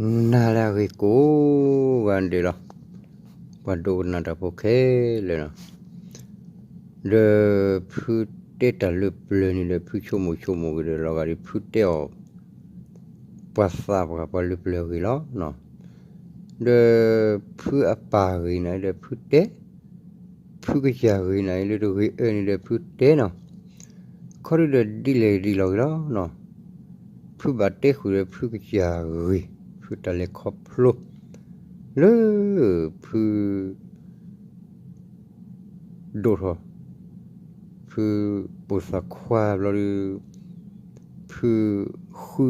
နၤလၢအဂ့ၤကိးဂၤဒဲးလီၤ. ပှၤဒိကနၣ်တၢ်ဖိခဲလၢာ်လီၤ. ဒီးဖုတဲတၢ်လၢပျၢၤန့ၣ်ဒီး ဖုဆိကမိၣ်ဆိကမိၣ်က့ၤဒီး လီၤဂာ်ဒီးဖုတဲအီၤ ပှၤသးပှၢ်ပှၤလၢပျၢၤအဂ့ၢ်လီၤ. ဒီးဖုအပၢ်ဂ့ၤန့ၣ်ဒီး ဖုတဲ, ဖုကစၢ်ဂ့ၤန့ၣ်လၢတဂ့ၤအၢန့ၣ်ဒီး ဖုတဲနီၤ. ခီဒုဒီးဒ်လဲၣ်ဒ်လဲၣ်ဂ့ၤလီၤ. ဖုဘၣ်တဲဃုာ်ဒီးဖုကစၢ်ဂ့ၤ, ဖုတၢ်လဲၤခီဖျိ လၢ ဖု ဒိၣ်ထီၣ်, ဖုပိာ်သးခွါဘျီဒီး ဖုဃု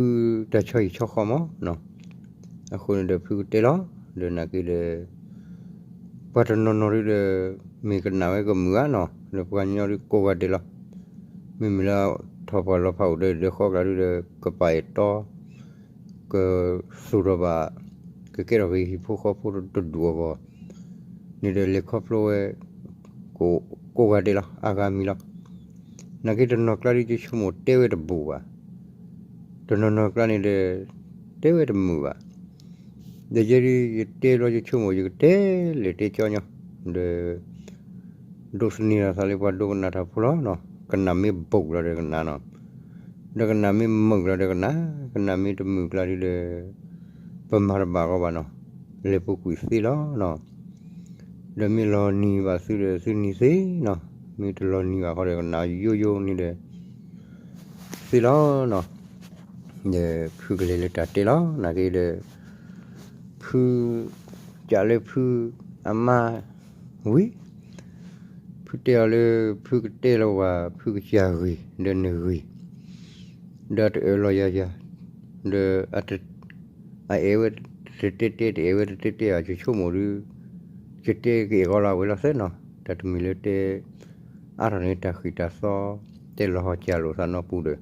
တၢ်ဆီဟံၣ်ဆီဃီမးနီၤ. အဃိန့ၣ်ဒီးဖုကတဲလီၤ. ဒီးနာ်က့ဒီး ပှၤတနီၤနီၤဒုဒီး မ့ၢ်ကနၣ်ဝဲကမုာ်ဧါနီၤ, ဒီးပှၤကညီဒုကိးဂၤဒဲးလီၤ. မ့မ့ၢ်လၢထီၣ်ပှၢ်လီၤဖးအိၣ်ဒီး ဒီးဃီကျါဒုဒီး ကပာ်အဲၣ်တီ ကသူၣ်ထီၣ်ဘၣ်, ကကဲထီၣ်က့ၤဟံၣ်ဖိဃီဖိတဒူၣ်အဂီၢ်န့ၣ်ဒီး လဲၤခီဖျိဝဲ ကိးဂၤဒဲးလီၤ, အါဂၤမံၤလီၤ. နာ်က့တနီၤကျါဒုယဆိကမိၣ်တဲဝဲတဘူးဘၣ်, တနီၤနီၤကျါန့ၣ်ဒီး တဲဝဲတမုာ်ဘၣ်. ဒီးယဲဒုယတဲဘျီယဆိကမိၣ် ယကတဲလဲၤတဲကၠီညီ, ဒီး ဒိးသန့ၤလီၤသးလၢပှၤဒိကနၣ်တၢ်ဖိလီၤနီၤ. ကနၣ်မ့ၢ်ဘူးလီၤဒီးကနၣ်နီၤ, ဒီးကနၣ်မ့ၢ်မုာ်လီၤဒီးကနၣ်, ကနၣ်မ့ၢ်တမုာ်ကျါဒုဒီး ပမၤတဘၣ်ဃီဘၣ်နီၤ, လဲၤပူၤကွံာ်သ့လီၤနီၤ. ဒီးမ့ၢ်လီၤနံၤဘၣ်သုဒီးသုနံၤသ့နီၤ, မ့ၢ်တလီၤနံၤဘၣ်ဃီဒီးကနၣ်ယိယိန့ၣ်ဒီး သ့လီၤနီၤ. ဒီးဖုကလဲၤလၢတၢ်တဲလီၤ, နာ်က့ဒီး ဖု ကးလၢဖုအမါဝံၤ, ဖုတဲအီၤလၢ ဖုကတဲလီၤဝဲ ဖုကစၢ်ဂ့ၤ ဒီးနဂ့ၤ, ဒီးတအၢၣ်လီၤယၤယၤ, ဒီး အအဲၣ်ဝဲတတဲတဲ တအဲၣ်ဝဲတတဲတဲဧါ, ယဆိကမိၣ်ဒု ယတဲကအဲၣ်ဂီၤလီၤဝဲလီၤသ့နီၤ, တၢ်တမံၤလၢတဲ အါထီၣ်န့ၣ်တၢ်ဃံးတၢ်သီ, တဲလီၤဟီၣ်ကၢ်လိာ်သးနီပူၤဒီး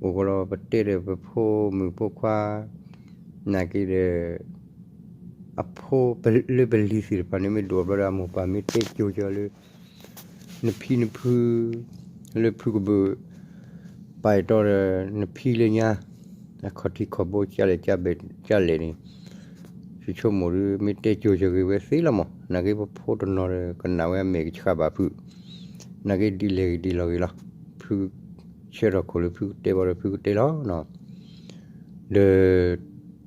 အိၣ်ကီလီၤ ပတဲဒီးပဖိမုၣ်ဖိခွါ, နာ်က့ဒီး အဖိလၢပလံၤသ့ၣ်တဖၣ်န့ၣ် မ့ၢ်ဒိၣ်ဘျီဒီး အမိၢ်ပၢ်မ့ၢ်တဲကၠိၤကၠီၤလၢ နဖံနဖု လၢဖုကဘုး ပာ်အဲၣ်တီဒီး နဖံလၢညါ အခီၣ်ထံးခီၣ်ဘိ ကၢ်လဲၣ်ကၢ်ဘဲၣ် ကၢ်လဲၣ်န့ၣ် ယဆိကမိၣ်ဒု မ့ၢ်တဲကၠိၤကၠီၤဂ့ၤဝဲသ့လီၤမး, နာ်က့ပဖိတနီၤဒီး ကနၣ်ဝဲအမဲာ်ကဆှးဘၣ်ဖု, နာ်က့ဒ်လဲၣ်ဂ့ၤဒ်လဲၣ်ဂ့ၤလီၤ, ဖု ဆၢထီၣ်ခိၣ်လၢဖုကတဲဘၣ်ဒီးဖုကတဲလီၤနီၤ. ဒီး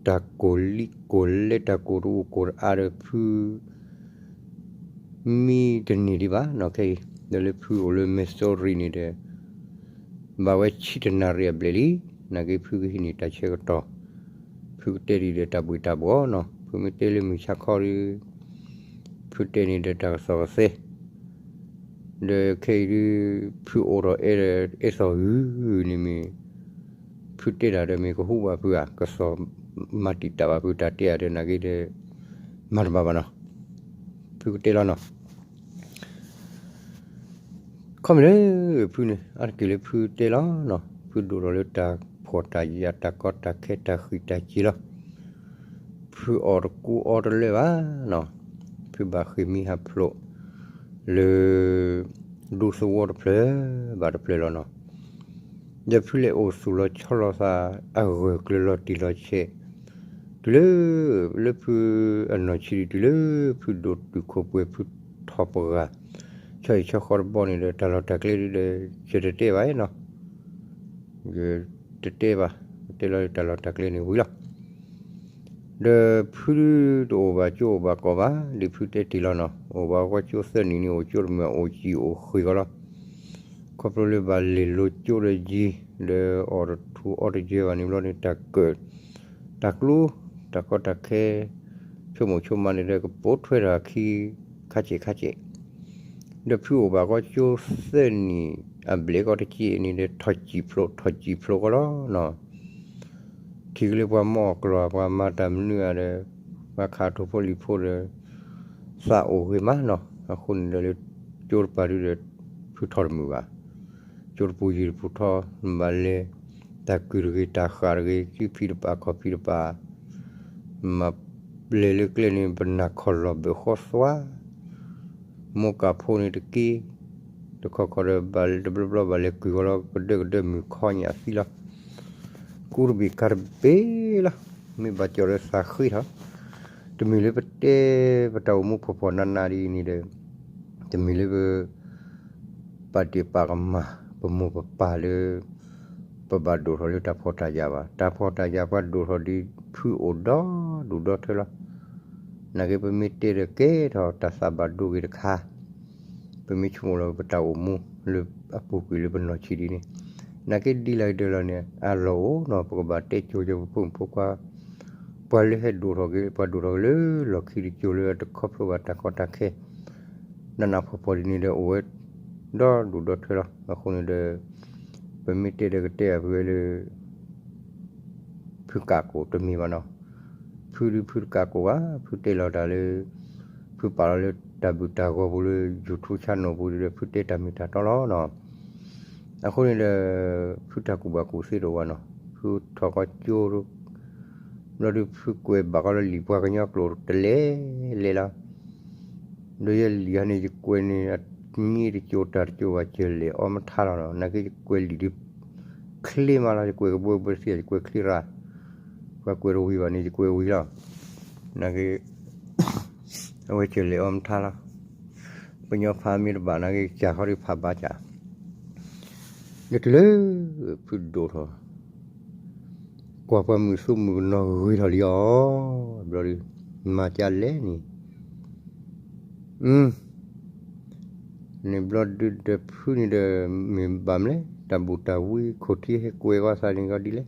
တၢ်ကိၢ်လံကိၢ်လဲ တၢ်ကိၢ်တအိၣ်ကိၢ်တအါဒီးဖု မံတန့ၢ်ဒံးဘၣ်နီၤခဲအံၤ, ဒီးလၢဖုအိၣ်လၢမဲၢ်စီရံန့ၣ်ဒီး ဘၣ်ဝဲဆံတနၣ်ရံၣ်အဘျဲၣ်လံ, နာ်က့ဖုကဟံးန့ၢ်တၢ်ဆၢကတီၢ်, ဖုကတဲဒံးဒီးတၢ်ဘှ့ၣ်တၢ်ဘှီၣ်နီၤ, ဖုမ့ၢ်တဲလၢမုၢ်ဆါခီဒီး ဖုတဲန့ၣ်ဒီးတၢ်ကစီၣ်ကသဲ ဒီးခဲအံၤဒု ဖုအိၣ်ဒီးအဲၣ်ဒီး အဲၣ်သီၣ်ဂုၤန့ၣ်မ့ၢ် ဖုတဲတၢ်ဒီးမ့ၢ်ကဟူဘၣ်ဖုဧါ, ကစီၣ်မၤတံာ်တာ်ဘၣ်ဖုတၢ်တဲဧါဒီး နာ်က့ဒီး မၤတဘၣ်ဘၣ်နီၤ, ဖုကတဲလီၤနီၤ. ခီမ့ၢ်လၢ ဖုန့ၣ် အါတက့ၢ်လၢဖုတဲလီၤနီၤ, ဖုဒိၣ်ထီၣ်လၢတၢ်ဖှီၣ်တၢ်ယာ် တၢ်ကီတၢ်ခဲ တၢ်ဃံးတၢ်စ့ၤလီၤ. ဖုအီၣ်တကူအီတလၢဘၣ်နီၤ, ဖုဘၣ်ဃ့ၢ်မှံဟးဖျိး လၢ ဒူသဝီတဖျၢၣ်ဘၣ်တဖျၢၣ်လီၤနီၤ. ဒီးဖုလဲၤအိၣ်သူၣ်လီၤဆီလီၤသး အဂၢၢ်ကျၢၤလီၤတံၢ်လီၤဆဲး တုၤလၢ လၢဖုအနီၢ်ဆံးဒံး တုၤလၢဖုဒိၣ်တုာ်ခိၣ်ပှဲၤ ဖုထီၣ်ပှၢ် ဆီဟံၣ်ဆီဃီတဘီန့ၣ်ဒီး တၢ်လီၢ်တၢ်ကျဲဒုဒီး ယတတဲဘၣ်နီၤ, ယတတဲဘၣ်, တဲလီၤတၢ်လီၢ်တၢ်ကျဲန့ၣ်ဝံၤလီၤ. ဒီးဖုတအိၣ်ဘၣ်ကၠိအိၣ်ဘၣ်ကီၢ်ဘၣ် ဒ်ဖုတဲတ့ၢ်လီၤနီၤ, အိၣ်ဘၣ်ဃီကၠိသၢနံၣ်န့ၣ် အိၣ်ကၠိတမုာ် အိၣ်စံၣ်အိၣ်ဃ့ၢ်ဃီလီၤ. ခီဖျိလၢဘၣ်လဲၤလိၤကၠိဒီးယံၤ ဒီးအီၣ်တထူအီတယၢၤဘၣ်န့ၣ်ဘျီန့ၣ် တၢ်ကၢၣ် တၢ်ကျိ တၢ်ကီတၢ်ခဲ ဆိကမိၣ်ဆိကမးန့ၣ်ဒီး ကပိာ်ထွဲတၢ်ခံ ခါဆဲးခါဆဲး ဒီးဖုအိၣ်ဘၣ်ဃီကၠိသၢနံၣ်အဘျဲၣ်ဃီတက့ၢ်န့ၣ်ဒီး ထီၣ်စံၣ်ဖျိး ထီၣ်စံၣ်ဖျိးဃီလီၤနီၤ. ထံၣ်က့ၤလၢပှၤမီၢ်အီၣ်ကျီၢ် ပှၤမၤတၢ်မနုၤဧါဒီး ပှၤခးထိၣ်ဖိလံၣ်ဖိဒီး သးအိၣ်ဂ့ၤမးနီၤ. အဃိန့ၣ်ဒီးလၢ ကၠိတပၤဒုဒီး ဖုထီၣ်တမုာ်ဘၣ်. ကၠိတပူၤယံၤတပူၤထီ ဘၣ်လဲၤ တၢ်ကုၢ်တဂ့ၤ တၢ်ဃၣ်တဂ့ၤ စုဖံးတပၤခီၣ်ဖံးတပၤ မ့ၢ်လဲၤလၢကျဲန့ၣ် ပနၢ်ခီၣ်လီၢ်ဘၢၣ်ဃီသွါ မိၢ်ကၢ်ဖိန့ၣ်တက့ၢ် တခီခီဒီး ဘၣ်တဘျီဘျီဘၣ်လဲၤကုၢ်ဃီလီၤ ကဒၢကဒၢမုၢ်ခီညၣ်သံလီၤ ကူတဘ့ၣ်ကၤတဘ့ၣ်လီၤ မ့ၢ်ဘၣ်ကီၤလၢသးဃ့ထီၣ်, တမ့ၢ်လၢပတဲပတၢ်အိၣ်မူဖှီၣ်ဖှီၣ်နးနးဒ်အံၤန့ၣ်ဒီး, တမ့ၢ်လၢပ ပာ်ဒ့ၣ်ပာ်ကမၣ် ပမိၢ်ပပၢ်လၢ ပဘၣ်ဒိၣ်ထီၣ်လၢတၢ်ဖှီၣ်တၢ်ယာ်ဘၣ်. တၢ်ဖှီၣ်တၢ်ယာ်ပှၤဒိၣ်ထီၣ်ဒ်ဖုအိၣ်ဒီဒူၣ်ဒီထၢလီၤ. နာ်က့ပမ့ၢ်တဲဒီးကဲထီၣ်တၢ်သးဘၣ်ဒိဂ့ၤတခါ, ပမ့ၢ်ဆိကမိၣ်လီၤပတၢ်အိၣ်မူလၢအပူၤကွံာ်လၢပနီၢ်ဆံးဒ်န့ၣ်, နာ်က့ဒ်လဲၣ်ဂ့ၤဒ်လဲၣ်န့ၣ် အလီၢ်အိၣ်နီၤ ပကဘၣ်တဲကၠိကၠိဖိမုၣ်ဖိခွါ ပှၤလၢဟဲဒိၣ်ထီၣ်က့ၤ ပှၤဒိၣ်ထီၣ်က့ၤလၢလီၢ်ခံတကၠိလၢအတခီဖျိဘၣ်တၢ်ကီတၢ်ခဲ နးနးဖှီၣ်ဖှီၣ်ဒ်န့ၣ်ဒီး အိၣ်ဝဲဒီဒူၣ်ဒီထၢလီၤ. အဃိန့ၣ်ဒီး ပမ့ၢ်တဲဒီးကတဲအဖုဝဲလၢ ဖုကးကိၣ်တမ့ၢ်ဘၣ်နီၤ. ဖုဒုးဖုတကးကိၣ်ဘၣ်, ဖုတဲလီၤတၢ်လၢ ဖုပာ်လီၤလၢတၢ်ဘုၣ်တၢ်ဂီၤပူၤလၢ YouTube channel ပူၤဒီး ဖုတဲတၢ်မ့ၢ်တၢ်တီလီၤနီၤ. အဃိန့ၣ်ဒီး ဖုတၢ်ကူၣ်ဘၣ်ကူၣ်သ့တအိၣ်ဘၣ်နီၤ. ဖုထီၣ်ကီကၠိ ဘျီဒုးဖုကွဲးဘၣ်ကီလၢလံာ်ပှၤကညီကျိာ်တလဲၤလဲၤလီၤ. ဒီးယဲလံာ်ဟါန့ၣ် ယကွဲးန့ၣ် အနံတကၠိတၢ်တကၠိဘၣ် ယလဲၤအီမထါလီၤနီၤ. နာ်က့ယကွဲးလံာ်ဒုး ချ့မးလီၤ. ယကွဲးကဘှဲဘှဲတသ့ ယကွဲးချ့ရၣ်, ပှၤကွဲးတဝံၤဘၣ်န့ၣ် ယကွဲးဝံၤလီၤ. နာ်က့ အဝဲယလဲၤအီမထါလီၤ. ပညီဖးမ့ၢ်တဘၣ်နာ်က့ ကစၢ်ခီဒုးဖးဘၣ်ကၢ် ဒီးတုၤလၢ ဖုဒိၣ်ထီၣ် ကွၢ်ပှၤမုၣ်သိမုၣ်ကနီၤဂ့ၤထီၣ်လံအီၤ, ဘျီဒုး မၤကၢ်လဲၣ်န့ၣ်, န့ၣ်ဘျီဒုးဒီးဖုန့ၣ်ဒီး မ့ၢ်ဘၣ်မနုၤလဲၣ် တၢ်ဘူၣ်တၢ်ဝံခိၣ်ထံဟဲကွဲးဂီၤသးန့ၣ်ဂီၤဒ်လဲၣ်.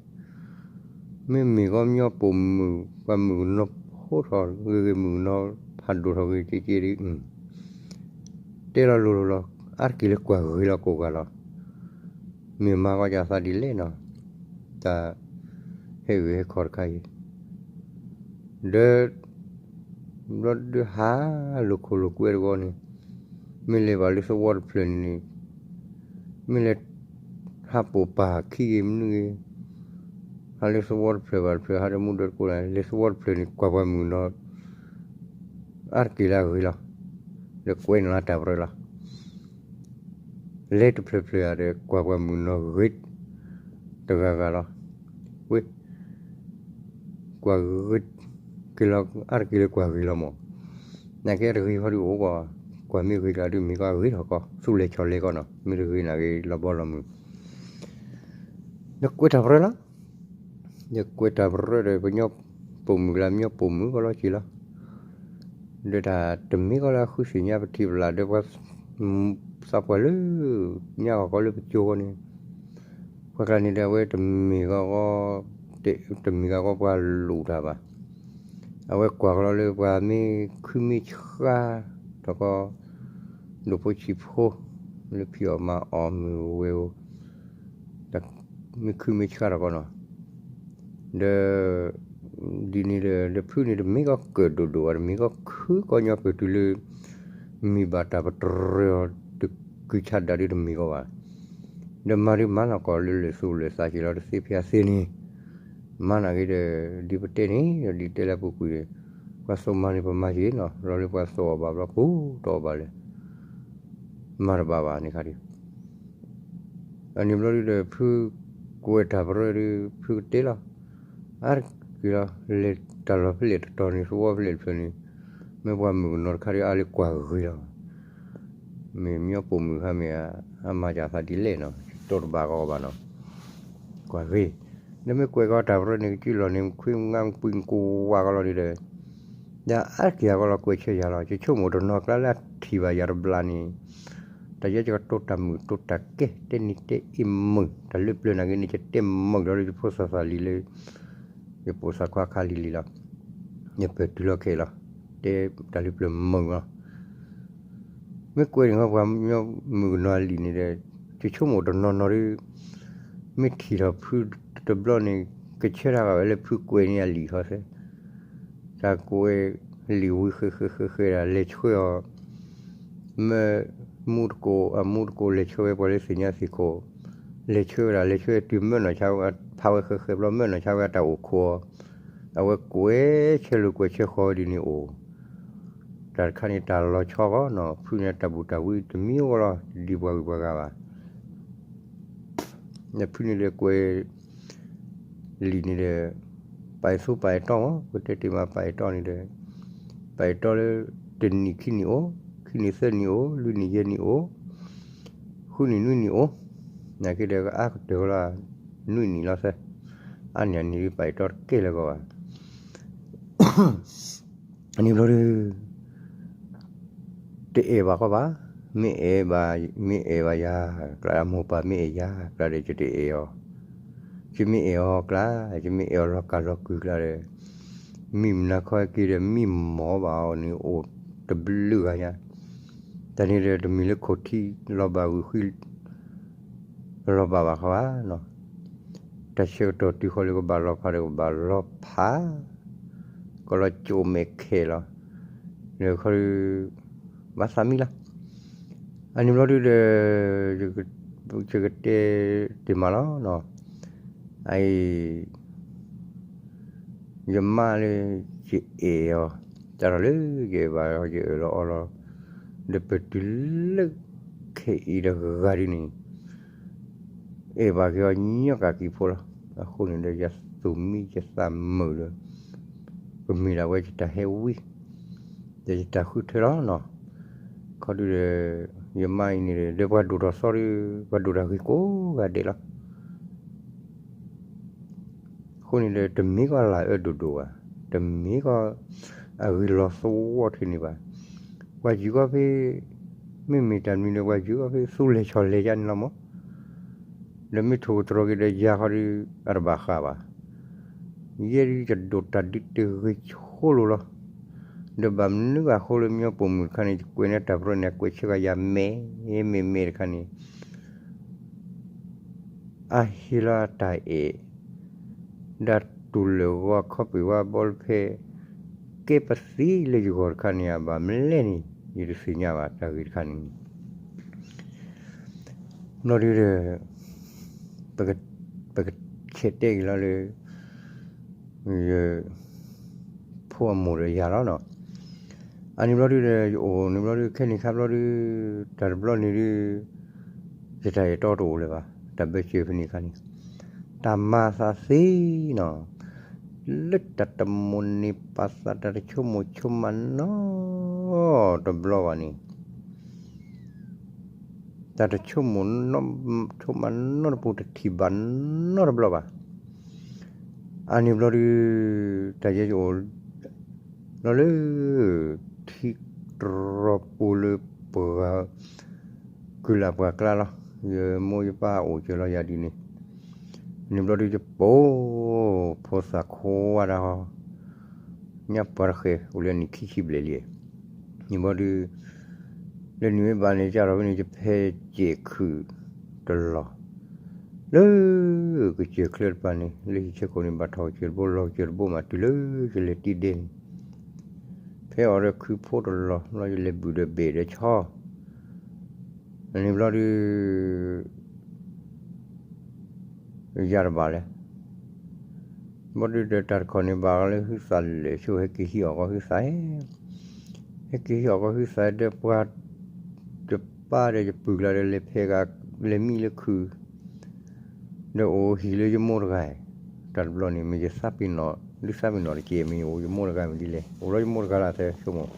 မ့မ့ၢ်ဂီၢ်မညီပိာ်မုၣ် ပှၤမုၣ်ကနီၤဖိထီၣ်ဂ့ၤဂ့ၤ မုၣ်ကနီၤဖးဒိၣ်ထီၣ်ဂ့ၤက့က့ဒီး တဲလီၤလိၤလိၤလီၤ. အါတက့ၢ်လၢကွၢ်ဂ့ၤလီၤကိးဂၤလီၤ. မ့ၢ်မၤဂီၤကၢ်သးဒ်လဲၣ်နီၤ, တၢ်ဟဲဂ့ၤဟဲခီၣ်တခါအံၤ, ဒီး ဘျီဒုးဟးလိာ်ခိၣ်လိာ်ကွဲတဂီၢ်န့ၣ်, မ့ၢ်လဲၤဘၣ်လၢသဝီတဖျၢၣ်န့ၣ်န့ၣ်, မ့ၢ်လဲၤ ဟးပိာ်ပၢ်ခံဂ့ၤမနုၤဂ့ၤ, ဟးလၢသဝီတဖျၢၣ်ဘၣ်တဖျၢၣ် ဟးဒီးမူဒီးတကိးန့ၣ် လဲၤသဝီတဖျၢၣ်န့ၣ် ကွၢ်ပှၤမုၣ်ကနီၤ အါတက့ၢ်လၢအဂ့ၤလီၤ. ဒီးကွဲးန့ၢ်လီၤတၢ်ပြၢလီၤ. လဲၤတဖျၢၣ်ဖျၢၣ်ဧါဒီး ကွၢ်ပှၤမုၣ်ကနီၤဂ့ၤ တဂၤဂၤလီၤ. ဝဲ ကွၢ်ဂ့ၤက့ၤလီၤ အါတက့ၢ်လၢကွၢ်ဂ့ၤလီၤမး. နာ်က့တဂ့ၤဃီဒုးအိၣ်ကီး, ကွၢ်မ့ၢ်ဂ့ၤကျါဒုးမ့ၢ်ကီးအဂ့ၤထီၣ်ကီး သူၣ်လဲၤဆီၣ်လဲၤကီးနီၤ, မ့ၢ်တဂ့ၤနာ်က့လီၤဘီလီၤမုၢ် ဒီးကွဲးတၢ်ပြၢလီၤ. ဒီးကွဲးတၢ်ပြၢဒီး ပညီပိာ်မုၣ်ကလၢ ပညီပိာ်မုၣ်ကီးလီၤက့ၤလီၤ. ဒီးတၢ်တမ့ၢ်ကီးလၢအဃုသ့ၣ်ညါပထံၣ်ပလၢ်ဒီးပှၤ သးပှၢ်လၢ ညါဂီၤကီးလၢပကၠိဃီန့ၣ်, ပှၤကျါန့ၣ်ဒီး အဝဲတမ့ၢ်ဂီၢ်ဂီၢ် တမ့ၢ်ဂီၢ်ဂီၢ်ပှၤလူၤတၢ်ဘၣ်. အဝဲကွၢ်ကလီလၢပှၤမ့ၢ်ခုမ့ၢ်ဆှါထီၣ်ကီး ဒိၣ်ဖိဆံးဖိ လၢဖံးအီၣ်မၤအီၣ်မုၢ်ဝဲဧိၤ မ့ၢ်ခုမ့ၢ်ဆှါထီၣ်ကီးနီၤ. ဒီး ဒ်န့ၣ်ဒီး ဒီးဖုန့ၣ်တမ့ၢ်ကီးကၢၣ်ဒိၣ်ဒိၣ်ဘၣ် တမ့ၢ်ကီးခုကီးညီ ပတုၤလၢ မ့ၢ်ဘၣ်တၢ်ပတြၢၤအီၤ တကုၤဆးဒးဒုးတမ့ၢ်ကီးဘၣ်. ဒီးမၤဒုးမၤလီၤကီးလၢလၢာ်သူၣ်လၢာ်သးက့ၤလီၤ တသ့ဖဲအသ့န့ၣ် မၤနာ်က့ဒီး ဒ်ပတဲန့ၣ် ဒ်တဲလၢအပူၤကွံာ်ဒီး ပှၤသိးမၤန့ၣ်ပမၤက့ၤနီၤ လီၤလၢပှၤသိးအီၣ်ဘၣ်ဘျီပူၤတအီၣ်ဘၣ်လဲၣ် မၤတဘၣ်ဘၣ်န့ၣ်ခါဒုး အန့ၣ်ဘျီဒုးဒီး ဖုကွဲးတၢ်ပရၢဒုး ဖုကတဲလီၤ အါတက့ၢ်လီၤ လဲၤတၢ်လီၢ်ဖဲလဲၣ်တတီၤန့ၣ် သဝီဖဲလဲၣ်တဖျၢၣ်န့ၣ် မ့ၢ်ပှၤမုၣ်ကနီၤတခါဒုးအါလၢကွၢ်ဂ့ၤလီၤ မ့ၢ်မညီပိာ်မုၣ်ခါမ့ၢ်ဧါ အမၤစၢ်သးဒ်လဲၣ်နီၤ တိတဘၣ်ကီဘၣ်နီၤ ကွၢ်ဂ့ၤ ဒီးမ့ၢ်ကွဲးကီးတၢ်ပရၢန့ၣ် ကစုလီၢ်န့ၣ် ခွံငါပှံၤကဝါကီးလီၤဒုးဒီး ယအါတက့ၢ်အကီးလီၤကွဲးဆၢယၤလီၤ ယဆိကမိၣ်တနီၤကျါလၢအထံၣ်ဘၣ်ယၤတဘျီန့ၣ် တၢ်ယဲယကတိၤတၢ်မုာ်တိၤတၢ်ကဲ တဲနံၤတဲအ့မုာ် တၢ်လၢပျၢၤနာ်က့န့ၣ် ယတဲမုာ်လီၤလၢယဖိသၣ်သၣ်လံၤလၢ ယပိာ်သၣ်ခွါခါလံၤလံၤလီၤ ယပၢၢ်တုၤလီၤခဲအံၤလီၤ တဲတၢ်လၢပျၢၤမုာ်လီၤ မ့ၢ်ကွဲးန့ၣ်ဃီပှၤမုၣ်ကနီၤအလံာ်န့ၣ်ဒီး ယဆိကမိၣ်တနီၤနီၤဒုး မ့ၢ်ထံၣ်ထီၣ်ဖုတဘျီန့ၣ် ကဆၢထၢၣ်ဝဲလၢဖုကွဲးန့ၣ်အလံာ်ဃီသ့ တၢ်ကွဲးလံာ်ဝံၤဃဲဃဲဃဲဃဲဒၣ် လဲၤဆှၢအီၤ မ့ၢ်မူတကိး အမူတကိးလဲၤဆှၢဝဲပှၤလၢသ့ၣ်ညါသ့ၣ်ခိၣ် လဲၤဆှၢဝဲဒၣ် လဲၤဆှၢတုၤမၢနီၢ်ဆါဝဲ ဖးဝဲဃဲဃဲဘျီ မၢနီၢ်ဆါဝဲအတၢ်အိၣ်ခိးအီၤ အဝဲကွဲးဆၢလိာ်ကွဲးဆၢဃီဝဲဒ်န့ၣ်အိၣ် တၢ်တခါန့ၣ်တၢ်လီၤဆီဃီနီၤ ဖုန့ၣ်တၢ်ဘူၣ်တၢ်ဝံတမံၤအိၣ်လီၤ တဒ်ပှၤဂုၤပှၤဂၤဘၣ် ဒီးဖုန့ၣ်ဒီးကွဲးလံာ်န့ၣ်ဒီး ပာ်အဲၣ်သူပာ်အဲၣ်တီၢ်မး ပကတဲတ့ၢ်မးပာ်အဲၣ်တီၢ်န့ၣ်ဒီး ပာ်အဲၣ်တီၢ်လၢ တနံၣ်ခံနံၣ်အိၣ်, ခံနံၣ်သၢနံၣ်အိၣ်, လွံၢ်နံၣ်ယဲၢ်နံၣ်အိၣ်, ဃုနံၣ်နွံနံၣ်အိၣ်, နာ်က့ဒီးကအါကတၢၢ်လီၤ နွံနံၣ်လီၤသၢ, အါန့ၢ်အနံၣ်ဒ်ပာ်အဲၣ်တီၢ်တကဲလၢၤဂီၢ်ဘၣ်. အန့ၣ်ဘျီဒုး တအဲၣ်ဘၣ်ဃီဘၣ်, မ့ၢ်အဲၣ်ဘၣ်, မ့ၢ်အဲၣ်ဘၣ်ယၤကျါ အမိၢ်ပၢ်မ့ၢ်အဲၣ်ယၤကျါဒီး ယတအဲၣ်အီၤ, ယမ့ၢ်အဲၣ်အီၤကျါ, ယမ့ၢ်အဲၣ်အီၤလီၤကၢ်လီၤကုာ်ကျါဒီး မ့ၢ်မနုၤခီက့ၤဒီး မ့ၢ်မီၤဘၣ်အီၤန့ၣ် အိၣ်တဘျုးဂၤညါ, တၢ်န့ၣ်ဒီးတမ့ၢ်လၢခိၣ်ထံလီၤဘၣ်ဂုာ်ဃံ လီၤဘၣ်ဘၣ်ဃီဧါနီၤ, တၢ်ဆၢကတီၢ်တုၤဃီလၢကဘၣ်လီၤဖးဒီးကဘၣ်လီၤဖး, ကလီၤကၠိၣ်မဲာ်ခဲလီၤ, ဒီးခီဒီး ဘၣ်သးမံလီၤ. အန့ၣ်ဘျီဒုဒီး ယကတဲတ့ၢ်မးလီၤနီၤ, အအံၤ ယမါလၢ ယအဲၣ်အီၤ, တၢ်ထီၣ်လၢယအဲၣ်ဘၣ်အီၤ ယအၢၣ်လီၤအီလီၤ, ဒီးပတုၤလၢ ခဲအံၤတဂၤဒ်န့ၣ် အဲၣ်ဘၣ်က့ၤအီၤညီကၣ်ကံၤဖိလီၤ. အဃိန့ၣ်ဒီး ယသူၣ်မံယသးမုာ်လၢ ကမ့ၢ်ဒၣ်ဝဲယတၢ်ဟဲဝံ ဒီးယတၢ်ဃုထၢလီၤနီၤ. ခီဒုဒီး ယမါအံၤန့ၣ်ဒီး ပှၤဒိၣ်ထီၣ်သီဒီး ပှၤဒိၣ်တၢ်ဂ့ၤကိးဂၤဒဲးလီၤ. အဃိန့ၣ်ဒီး တမ့ၢ်ကီးလၢအအၢဒိၣ်ဒိၣ်ဘၣ်, တမ့ၢ်ကီး အဂ့ၤလီၤသဝီထံန့ၣ်ဘၣ်. ပှၤယုၢ်ကီဖဲ မ့မ့ၢ်တၢ်မနုၤဒီး ပှၤယုၢ်ကီဖဲသူလဲၤဆီၣ်လဲၤယါန့ၣ်လီၤမး. ဒီးမ့ၢ်ထိၣ်ကတြီၤက့ၤဒီးယၤခီဒီး အတဘၣ်ဃးဘၣ်. ယဲဒုးယဒိၣ်တၢ်ဒုးတဂ့ၤဆိလိာ်လီၤ. ဒီးဘၣ်မနုၤဘၣ်အဃိလၢမညီပိာ်မုၣ်တခါန့ၣ် ယကွဲးန့ၢ်တၢ်ပရီန့ၣ် အကွဲးဆၢကယၤမဲာ်မဲာ်တခါန့ၣ် အဟ့ၣ်လီၤအတၢ်အဲၣ် ဒၣ်တူၢ်လၢာ်ဂီၤခီပ့ၢ်ဝါဘီလၢဖဲ ကဲပသံလၢယဂီၢ်တခါန့ၣ် အဘၣ်မလဲၣ်န့ၣ် ယတသ့ၣ်ညါဘၣ်တၢ်ဂ့ၢ်တခါန့ၣ် ဘျီဒုဒီး ပကဆဲးတဲက့ၤလီၤလၢ ယ ဖိအမိၢ်ဒီးယၤလီၤနီၤ. အန့ၣ်ဘျီဒုဒီး ယအိၣ်န့ၣ်ဘျီဒု ခဲန့ၣ်ခါဘျီဒု တၢ်တဘျီန့ၣ်ဒု ယတၢ်အဲၣ်တီတအိၣ်လၢၤဘၣ်. တၢ်ဘၢစၢၤဖဲန့ၣ်အခါန့ၣ် တၢ်မၤသးသ့နီၤ လၢတၢ်တမိၣ်န့ၢ်ပာ်သး တၢ်တဆိကမိၣ်ဆိကမးနီတဘျီဘၣ်န့ၣ် တၢ်တဆိကမိၣ် ဆိကမးနီတပူၤ တထံၣ်ဘၣ်နီတဘျီဘၣ်. အန့ၣ်ဘျီဒု တၢ်ယဲယအိၣ် လီၤလၢ ထံတြီၤပူၤလၢပှၤ ကုၢ်လၢ်ပှၤကျါလီၤ. ယမိၢ်ယပၢ်အိၣ်စၢၤလီၤယၤဒ်န့ၣ် န့ၣ်ဘျီဒုယပိာ် ဖိသၣ်ခွါဒၣ်ဟီ ညါပှၤတဃဲၤ အိၣ်လၢနံၣ်ခံဆံဘျဲၣ်လံ. န့ၣ်ဘျီဒု လၢနံၣ်ဝဲဘၣ်န့ၣ် ကၢ်ထီၣ်ဖဲန့ၣ် ယဖဲယစဲးခုၣ်တလီၢ် လၢကစၢၢ်ချၢတပၤန့ၣ် လၢဟံၣ်ဆၢခိၣ်န့ၣ် ဘၣ်ထီၣ်ကစၢၢ်တဘိ လီၤကစၢၢ်တဘိမး တုၤလၢယလဲၤတံၢ်ဒဲန့ၣ် ဖဲအီၤဒီးခုဖိတလီၢ် ဘျီယလဲၤဘုၣ်ဒီးဘဲၣ်ဒီးဆီ န့ၣ်ဘျီဒု ယၤတဘၣ်လဲၣ်. ဘျီဒုဒီးတၢ်တခီန့ၣ် ဘၣ်ဃးလၢဟုသၣ်လဲၣ်ဆိ ဟဲက့ၤဟံးအီၣ်ကီးဟုသၣ် ဟဲက့ၤဟံးအီၣ်ကီးဟုသၣ်ဒီးပှၤ ယပၢ်ဒီးယပုၢ်ကျါဒီး လဲၤဖဲဂၤ လဲၤမံလၢခုၣ် ဒီးအိၣ်ဟံၣ်လၢယမိၢ်တဂၤ, တၢ်တဘျီန့ၣ် မ့ၢ်ယသးပ့ၤနီၣ် ဒုသးပ့ၤနီၣ်တက့ၢ် မ့ၢ်ယအိၣ်ယမိၢ်တဂၤမ့ၢ်ဒ်လဲၣ် အိၣ်လီၤယမိၢ်တဂၤလၢအသးဆိကမိၣ်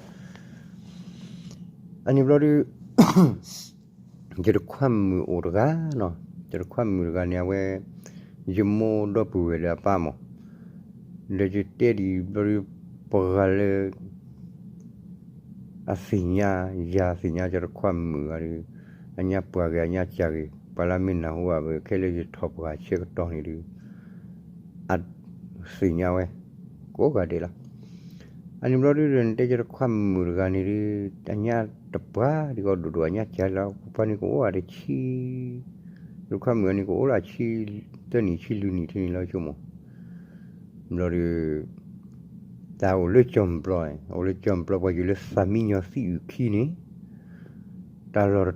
အန့ၣ်ဘျီဒု ယတခွါမုၣ်အိၣ်တဂၤနီၤ, ယတခွါမုၣ်တဂၤန့ၣ် အဝဲ ယမိၢ်ဒီပုၢ်ဝဲၢ်ဒီးအပၢ်မး, ဒီးယတဲဒ်အံၤဘျီဒု ပှၤလၢ အသ့ၣ်ညါ ယၤသ့ၣ်ညါ ယတခွါမုၣ်ဂၤဒီး အညါပှၢ်ဂ့ၤ အညါစၢ်ဂ့ၤ ပှၤလၢအမ့ၢ်နၢ်ဟူဘၣ် ခဲလၢယထီၣ်ပှၢ်ဆၢကတီၢ်န့ၣ်ဒီး အသ့ၣ်ညါဝဲ ကိးဂၤဒဲးလီၤ. အန့ၣ်ဘျီဒုဒီး နတဲယတခွါမုၣ်တဂၤန့ၣ်ဒီး အညါတပှၢ်ဒ်ကီးဒိၣ်ဒိၣ် အညါစၢ်လီၤ ပှၤန့ၣ်ကအိၣ်ဂၤတဆံ ယတခွါမုၣ်အန့ၣ်ကအိၣ်လၢဆံ သၢနံၣ်ဆံလွံၢ်နံၣ်ထဲန့ၣ်လီၤဆိကမိၣ် ဘျီ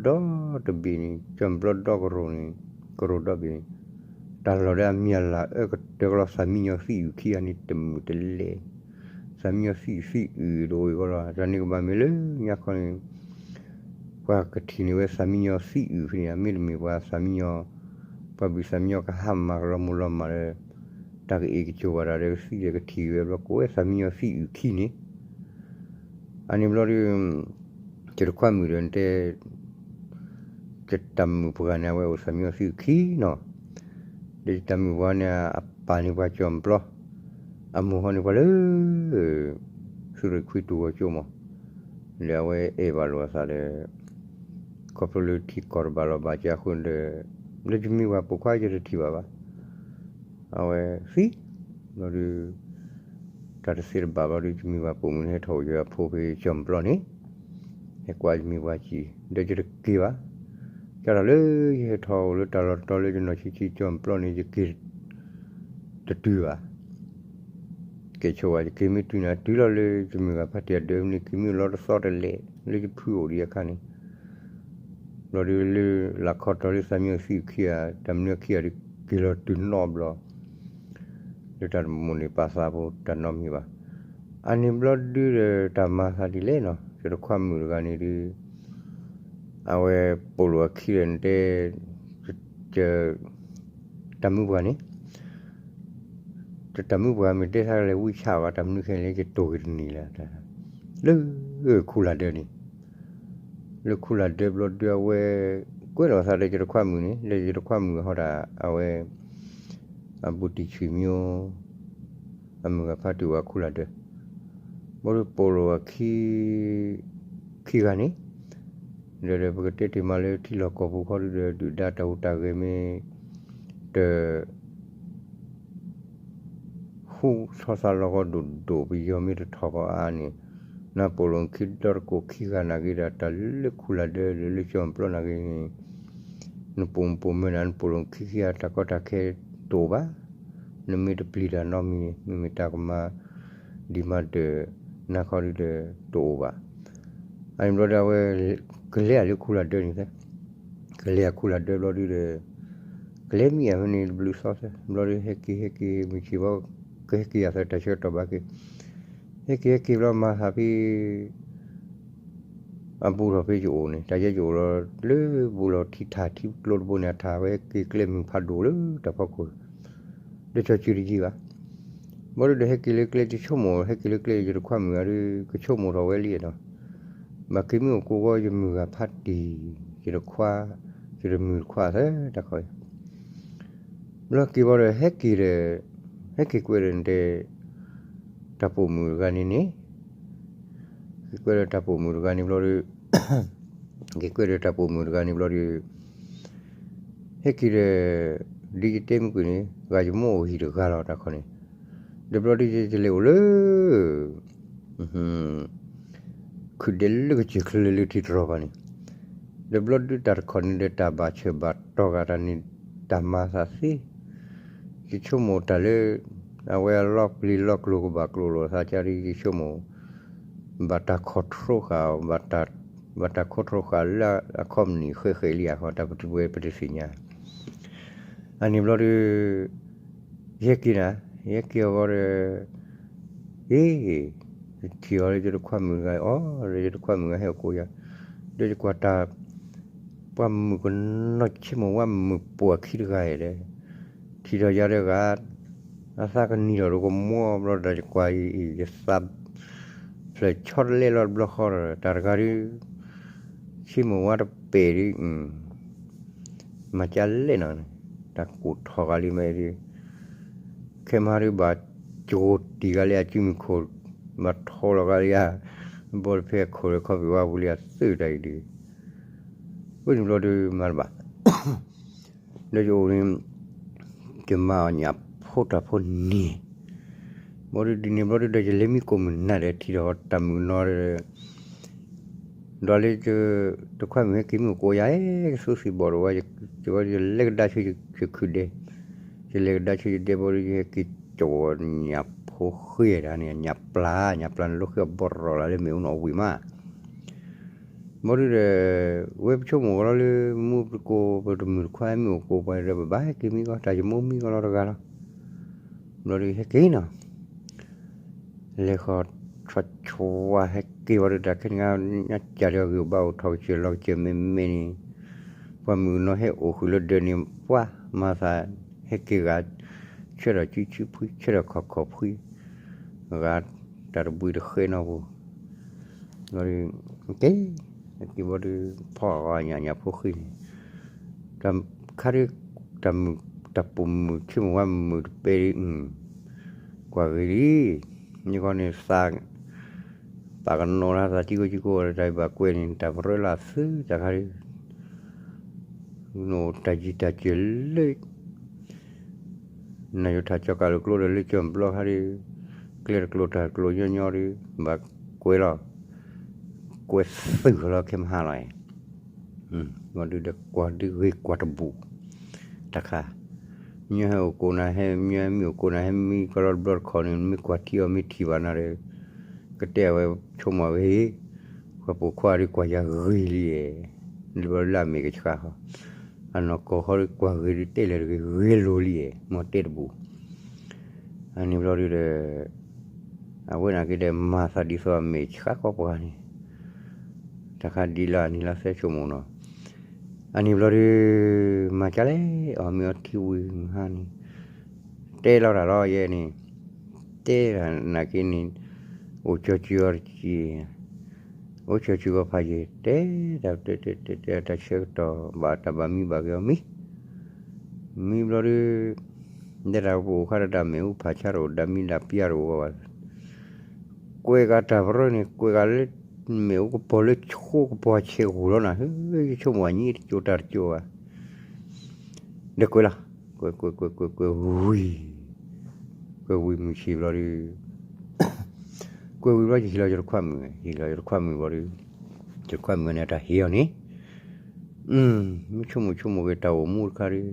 ဒီး တၢ်အိၣ်လၢကၠီၣ်ပျီ အိၣ်လၢကၠီၣ်ပျီ ပှၤယုၢ်လၢသးမံညီၤသံအုၣ်ခံန့ၣ် တၢ်လီၢ်တတီၤန့ၣ်ဒီး ကၠီၣ်မုၢ်ပျီဒီတဘ့ၣ်န့ၣ် ကၠီၣ်မုၢ်ပျီဒီကရူၢ်န့ၣ် ကရူၢ်ဒီဘ့ၣ်န့ၣ် တၢ်လီၢ်ဒီးအမံၤအလၤအၢကတၢၢ်ကလီၤ သးမံညီၤသံအုၣ်ခံဂၤန့ၣ် တမုာ်တလဲ သးမံညီၤသံအုၣ်သံအုၣ်တအိၣ်အံၤကီးလီၤ တၢ်န့ၣ်ကဘၣ်မ့ၢ်လၢညါခီန့ၣ် ပှၤကထံၣ်န့ၢ်ဝဲသးမံညီၤသံအုၣ်ဖဲန့ၣ် မ့တမ့ၢ်ပှၤသးမံညီၤ ပှၤဘုၣ်သးမံညီၤကဟါမၢ်ကလီၤမုၢ်လီၤမၢ်ဒီး တၢ်ကအ့ၣ်ကစိာ်ဘၣ်တၢ်ဒီးကသံၣ်ဒီးကထံၣ်ဝဲဘျီ ကိးဝဲသးမံညီသံၣ်အုၣ်ခံန့ၣ်, အန့ၣ်ဘျီဒီး ယတခွါမုၣ်ဒီးတဲ ယတၢ်မုၣ်ပှၢ်န့ၣ် အဝဲအိၣ်သးမံညီသံၣ်အုၣ်ခံနီၤ, ဒီးယတၢ်မုၣ်ပှၢ်န့ၣ် အပၢ်န့ၣ်ပှၤကၠီၣ်ပျီ, အမိၢ်ဟီန့ၣ်ပှၤလၢ သုးရ့ၣ်ခွံတူၢ်ဂီၤကၠိမး, ဒီးအဝဲအဲၣ်ဘၣ်လိာ်အသးဒီး ခီဖျိလၢထံကီၢ်တဘၣ်လီၤဘၣ်က့ၤအဃိဒီး လၢယမံၤပှၢ်ပိာ်ခွါယတထံၣ်ဘၣ်ဘၣ်, အဝဲသံ, ဘျီဒီး တၢ်တသ့တဘၣ်ဘျီဒီး ယမံၤပှၢ်ပိာ်မုၣ်န့ၣ် ဟဲထီၣ်အိၣ်ယၤအဖိဖဲကၠီၣ်ပျီန့ၣ်, ဟဲကွၢ်ယမံၤပှၢ်စံး ဒီးယတက့ၤဘၣ်, ကၢ်ထီၣ်လၢယဟဲထီၣ်အိၣ်လၢတၢ်လီၢ်တတီၤလၢယနီၢ်ဆံးဆံးကၠီၣ်ပျီန့ၣ် ယက့ၤ တတုၤဘၣ်, ကဲဆိဘၣ် ယက့ၤမ့ၢ်တုၤန့ၣ် တုၤလီၤလၢယမုၢ်ဂၤဖါတံၢ်အဒၢးမ့ၢ်န့ၣ် က့ၤမ့ၢ်အိၣ်လီၤတသီတလဲၣ် လၢယဖုအိၣ်ဒံးအခါန့ၣ်, ဘျီဒီးလၢလၢခီတီၤလၢသးမံညီသံၣ်အုၣ်ခံဂၤ တၢ်မနုၤခံဂၤဒီး က့ၤလီၤတုၤနီတဘျီ လၢတၢ်တမိၣ်န့ၢ်ပာ်သးဖိတၢ်နီတမံၤဘၣ်. အန့ၣ်ဘျီဒုဒီးတၢ်မၤသးဒ်လဲၣ်နီၤ ယတခွါမုၣ်တဂၤန့ၣ်ဒီး အဝဲပိာ်လိာ်အခံဒီးနတဲ တၢ်မုၣ်ပှၢ်န့ၣ် တၢ်မုၣ်ပှၢ်မ့ၢ်တဲသးလဲၤဝံဆးဘၣ် တၢ်မနုၤခဲလၢာ် ယတိၢ်က့ၤတနံၤလၢ လၢခူလၢ်ဒၢန့ၣ် လၢခူလၢ်ဒၢဘျီဒုအဝဲ ကွဲးလီၤသးဒီးယတခွါမုၣ်န့ၣ် လၢယတခွါမုၣ်အဟီဒၣ် အဝဲ အဘူးတံၢ်ဆွံမံ အမုၢ်ဂၤဖါတံၢ်ဝဲခူလၢ်ဒၢ ဘျီဒုပိာ်လိာ်အခံ ခံဂၤန့ၣ် ဒီးဒီးပကတဲတ့ၢ်မးလၢထံလီၢ်ကီၢ်ပူၤခီဒုဒီး ဒုၣ်ဒါတၢ်ဟူးတၢ်ဂဲၤမ့ၢ်တ ဟူထီၣ်သးလီၤဂီၤဒိၣ်ဒိၣ် ပယီၤမ့ၢ်တထီၣ်ကီးအါန့ၣ် နပိာ်လိာ်ခံဒီတကိးခံဂၤနာ်က့ဒီး တၢ်လၢခူလၢ်ဒၢလၢလၢကၠီၣ်ပျီနာ်က့န့ၣ် နပိာ်မုၣ်ပိာ်မၢၤန့ၣ် နပိာ်လိာ်ခံခံဂၤတၢ်ကီတၢ်ခဲတအိၣ်ဘၣ်. နမ့ၢ်တပျံၤတၢ်နီတမံၤန့ၣ် မ့မ့ၢ်တၢ်ကမၤဒံးမၤဒၢးနၤခီဒုဒီးတအိၣ်ဘၣ်. အန့ၣ်ဘျီဒီးအဝဲ ကလဲၤအလၢခူလၢ်ဒၢန့ၣ် ကလဲၤအခူလၢ်ဒၢဘျီဒုဒီး ကလဲၤမံအဝဲန့ၣ်တဘျုးသီသၢ ဘျီဒုဟဲက့ၤဟဲက့ၤ မုၢ်ဆ့ၣ်ဘီ ကဟဲက့ၤယၤသၢတၢ်ဆၢကတီၢ်ဘၣ်က့ၤ ဟဲက့ၤဟဲက့ၤဘျီမၤသးဖဲ အဘူးထီၣ်ဖဲယအိၣ်န့ၣ် တၢ်ယဲယအိၣ်လီၤ လၢဘူးလီၤထံထၣ်ထံကျိတဘိန့ၣ် အထၣ်ဝဲဟဲက့ၤကျဲမုၢ်ဖးဒိၣ်လၢတၢ်ဖီခိၣ် လၢစီၤစုတယံၤဘၣ်. ဘျီဒုဒီးဟဲက့ၤလၢကျဲယဆိကမိၣ် ဟဲက့ၤလၢကျဲယတခွါမုၣ်ဂၤဒီး ကဆိကမိၣ်ထီၣ်ဝဲလံနီၤ ဘၣ်က့ၤမ့ၢ်အိၣ်ကိးဂီၤယမုၢ်ဂၤဖါတံၢ် ယတခွါ ယတမုၢ်တခွါသၢတၢ်ခီ ဘျီက့ၤဘၣ်ဒီး ဟဲက့ၤဒီး ဟဲက့ၤကွဲးဒီးတဲ တၢ်ပိာ်မုၣ်တဂၤန့ၣ်န့ၣ် က့ၤကွဲးဒီးတၢ်ပိာ်မုၣ်တဂၤန့ၣ်ဘျီဒီး က့ၤကွဲးဒီးတၢ်ပိာ်မုၣ်တဂၤန့ၣ်ဘျီဒီး ဟဲက့ၤဒီး ဒ်ယတဲမုၢ်ကွံာ်န့ၣ် ဂၤယမိၢ်အိၣ်ဟံၣ်တဂၤလီၤတၢ်ခီန့ၣ် ဒီးဘျီဒုယလဲၤအိၣ်လၢ ခုၣ်ဒဲလၢကစၢၢ်ချၢလၢလၢထံတရီၤဘၣ်န့ၣ် ဒီးဘျီဒုတၢ်တခီန့ၣ်ဒီးတၢ်ဘၣ်ဆၢဘၣ်တီၢ်ဂၤတၢ်န့ၣ် တၢ်မၤသးသ့ ယဆိကမိၣ်တၢ်လၢ အဝဲအလီၢ်ပျံၤလီၢ်ကျိၤကဘၣ်ကျိၤလိာ်သးကဒီး ယဆိကမိၣ် ဘၣ်တၢ်ခီၣ်ထီဃာ် ဘၣ်တၢ်ခီၣ်ထီဃာ်လၢအခီပနံၣ်ဃဲးဃဲးလံအဃိ တၢ်ပတုၤဝဲပတသ့ၣ်ညါ အန့ၣ်ဘျီဒု ယဟဲက့ၤနၤ ယဟဲက့ၤအဂီၢ်ဒီး အ့ ယထံၣ်အီၤလၢယတခွါမုၣ်တဂၤအီၤ ဒီးယတခွါမုၣ်တဂၤဟဲအိၣ်ကိးယၤ ဒီးယကွၢ်တၢ် ပှၤမုၣ်ကနီၤဆ့မိၣ်ဝါမုၣ်ပိာ်အခံတဂၤအံၤဒီး ထံၣ်ထီၣ်ယၤတဂၤ အသးကနံၤထီၣ်ဒီးကမီဘျီဒီးယကွၢ်အံၤ ယသး ဖျၢၣ်ဆီတလဲလီၤတဘျီဃီဒီး တၢ်တဂၤဒု ဆ့မိၣ်ဝါတပဲာ်ဒု မၤကလဲၣ်နီၤ တၢ်ကိၢ်ထီၣ်ဂၤလံမ့ၢ်ဒု ခဲမဟါဒုဘၣ်ကၠိတံၢ်ဂၤလံအစုမုၢ်ခိၣ် ဘၣ်ထီလီၤဂၤလံဧါ ဘီတဖဲအခိၣ်ဒီးခီပံၤဝါပူၤလံအသုးတၢ်အံၤဒု အဃိန့ၣ်ဘျီဒုမၤတဘၣ် ဒီးယအိၣ်န့ၣ် ယမၤအီၣ်ညၣ်ဖိတၢ်ဖိန့ၣ် ဘျီဒုဒ်န့ၣ်ဘျီဒုဒီး ယလဲၤမံကိးမုၢ်နၤဒီး ထံၣ်ထီၣ်တၢ်မုၣ်ကနီၤဒီး ဒီးလၢ တခွါမုၣ်ဟဲက့ၤမ့ၢ်အိၣ်ကိးယၤ ကသူသံၣ်ဘီၣ်ဒီးဝဲ ယဝဲယလဲၤကဒါဆူယခုၣ်ဒဲ ယလဲၤကဒါဆူယဒဲဘျီဒု ယဟဲက့ၤကၠီၣ်ညၣ်ဖိဃ့တၢ်န့ၣ် ညၣ်ပျၢ် ညၣ်ပျၢ်န့ၣ် လိဃ့အဘီတရီၣ်လၢ်လၢမ့ၣ်အူနီၣ်ဝံၤမး ဘျီဒုဒီး ဝဲပဆိကမိၣ်ဂီၤလီၤလၢ မူပကိး ပတမုၢ်တခွါမ့ၢ်အိၣ်ကိးပှၤဒီး ပဘၣ်ဟဲက့ၤမံဂီၢ် တၢ်ယမိၢ်မံဂီၢ်လီၤတဂၤလီၤ ဘျီဒုဟဲက့ၤနီၤ လဲၤဃီၤ ဆီၣ်ဆိဝါဟဲက့ၤဝံၤဒီး တၢ်ခဲန့ၣ် ညါကၢ်ဒီးဂ့ၢ်အိၣ်ဘၣ်အိၣ်ထီၣ်ကစၢၢ်လီၤကစၢၢ်မ့မ့ၢ်န့ၣ် ပှၤမုၣ်ကနီၤဟဲအိၣ်ဃုာ်လၢဒၢးန့ၣ် ပှၤမၤသးဟဲက့ၤဂၤ ဆၢထၢၣ်စုဆူဖှံ ဆၢထၢၣ်ခီၣ်ခီၣ်ဖှံ, ဂၤတၢ်တဘှံးတဃဲနီၢ်ပူၤ, ဘျီဒုး, က့ၤ, က့ၤဘျီဒုး ဖီၣ်အီၤညၣ်ညၣ်ဖိဃံန့ၣ်, တၢ်ခါဒုး, တၢ်မုာ်, တၢ်ပိာ်မုၣ်ဆ့ၣ်မုၣ်ဝါမုာ်တပဲဒုး, ကွၢ်ဂ့ၤလံ, မ့ၢ်ဃီန့ၣ်သး ပာ်ကနီၤလၢသးကံကိကံကိ တၢ်ဘၣ်ကွဲးန့ၣ် တၢ်ပရၢလၢအသုတၢ်ခါဒုး, နအိၣ်တၢ်ယံၤတၢ်စၢၤလၢ နယိၤထၣ်ကၠီၤကးလိာ်ကျိဒီးလၢကၠီၤဘျီခါဒုး, ကျဲတကျိၤတၢ်တကျိၤညီညီဒုး ဘၣ်ကွဲးလီၤ, ကွဲးသုးဃီလီၤခဲမဟါလီၤ, ဘျီဒုးဒီးကွၢ်ဒုးဂ့ၤကွၢ်တဘူၣ်, တၢ်ခါ, မ့ၢ်ဟဲအိၣ်ကိးနၤဟဲ မ့ၢ်ဟဲမံအိၣ်ကိးနၤဟဲမံကီလီၤတဘျီတခီၣ်န့ၣ် မ့ၢ်ကွၢ်ထံအီၤမ့ၢ်ထံၣ်ဘၣ်နၤဒီး, ကတဲအဝဲဆိကမိၣ်ဝဲ, ပှၤပိာ်ခွါဒုးကွၢ်ယၤဂ့ၤလံ, လၢအမဲာ်ကဆှးဃီ, အနီၢ်ကီၢ်ဃီဒုးကွၢ်ဂ့ၤဒုးတဲလဲၣ်တဂ့ၤ ဂ့ၤလိာ်လံ, မ်တဲတဘူၣ် အန့ၣ်ဘျီဒုးဒီး, အဝဲန့ၣ်က့ဒီး မၤသးဒ်သိးအမဲာ်ဆှးကီးပှၤန့ၣ်, တၢ်ခါဒ်လၢအနံၤလၢသၢဆိကမိၣ်နီၤ, အန့ၣ်ဘျီဒုး, မၤကလဲၣ် အီၣ်မ့ၤအီထံဝံၤမဟါန့ၣ်, တဲလီၤတၢ်လီၤယဲန့ၣ်, တဲတၢ်နာ်က့န့ၣ်, အိၣ်ကၠီၤစုၤအီၤတက့ၢ် အိၣ်ကၠီၤစုၤအီၤဖးယံာ် တဲတၢ်တဲတဲတဲတဲတၢ်ဆၢကတီၢ်ဘၣ်တၢ်ဘၣ်မံဘၣ်ဂ့ၤအီၤမံ, မံဘျီဒုး, ဒဲတၢ်ကပအိၣ်ခါဒီးတၢ်မ့ၣ်အူဖးဆါတအိၣ် တၢ်မံဒၣ်ပျၢ်တအိၣ်ဘၣ်, ကွဲးကးတၢ်ပရၢန့ၣ် ကွဲးကးလၢ မ့ၣ်အူကပီၤလၢဆိကပီၤဆဲးဂီၤလီၤနၤ, ဆိကမိၣ်အညံတကၠိတၢ်တကၠိဘၣ် ဒီးကွဲးလီၤ, ကွဲးကွဲးကွဲးကွဲးကွဲးဝံၤ, ကွဲးဝံၤမုၢ်ဆ့ၣ်ဘျီဒုး, ကွဲးဝံၤဘျီယဟ့ၣ်လီၤယတခွါမုၣ်, ဟ့ၣ်လီၤယတခွါမုၣ်ဘျီဒုး, ယတခွါမုၣ်န့ၣ်တၢ်ဟ့ၣ်အီၤန့ၣ်, မ့ၢ်ဆိကမိၣ်ဆိကမိၣ်က့ၤတၢ်အိၣ်မူတခါဒုး,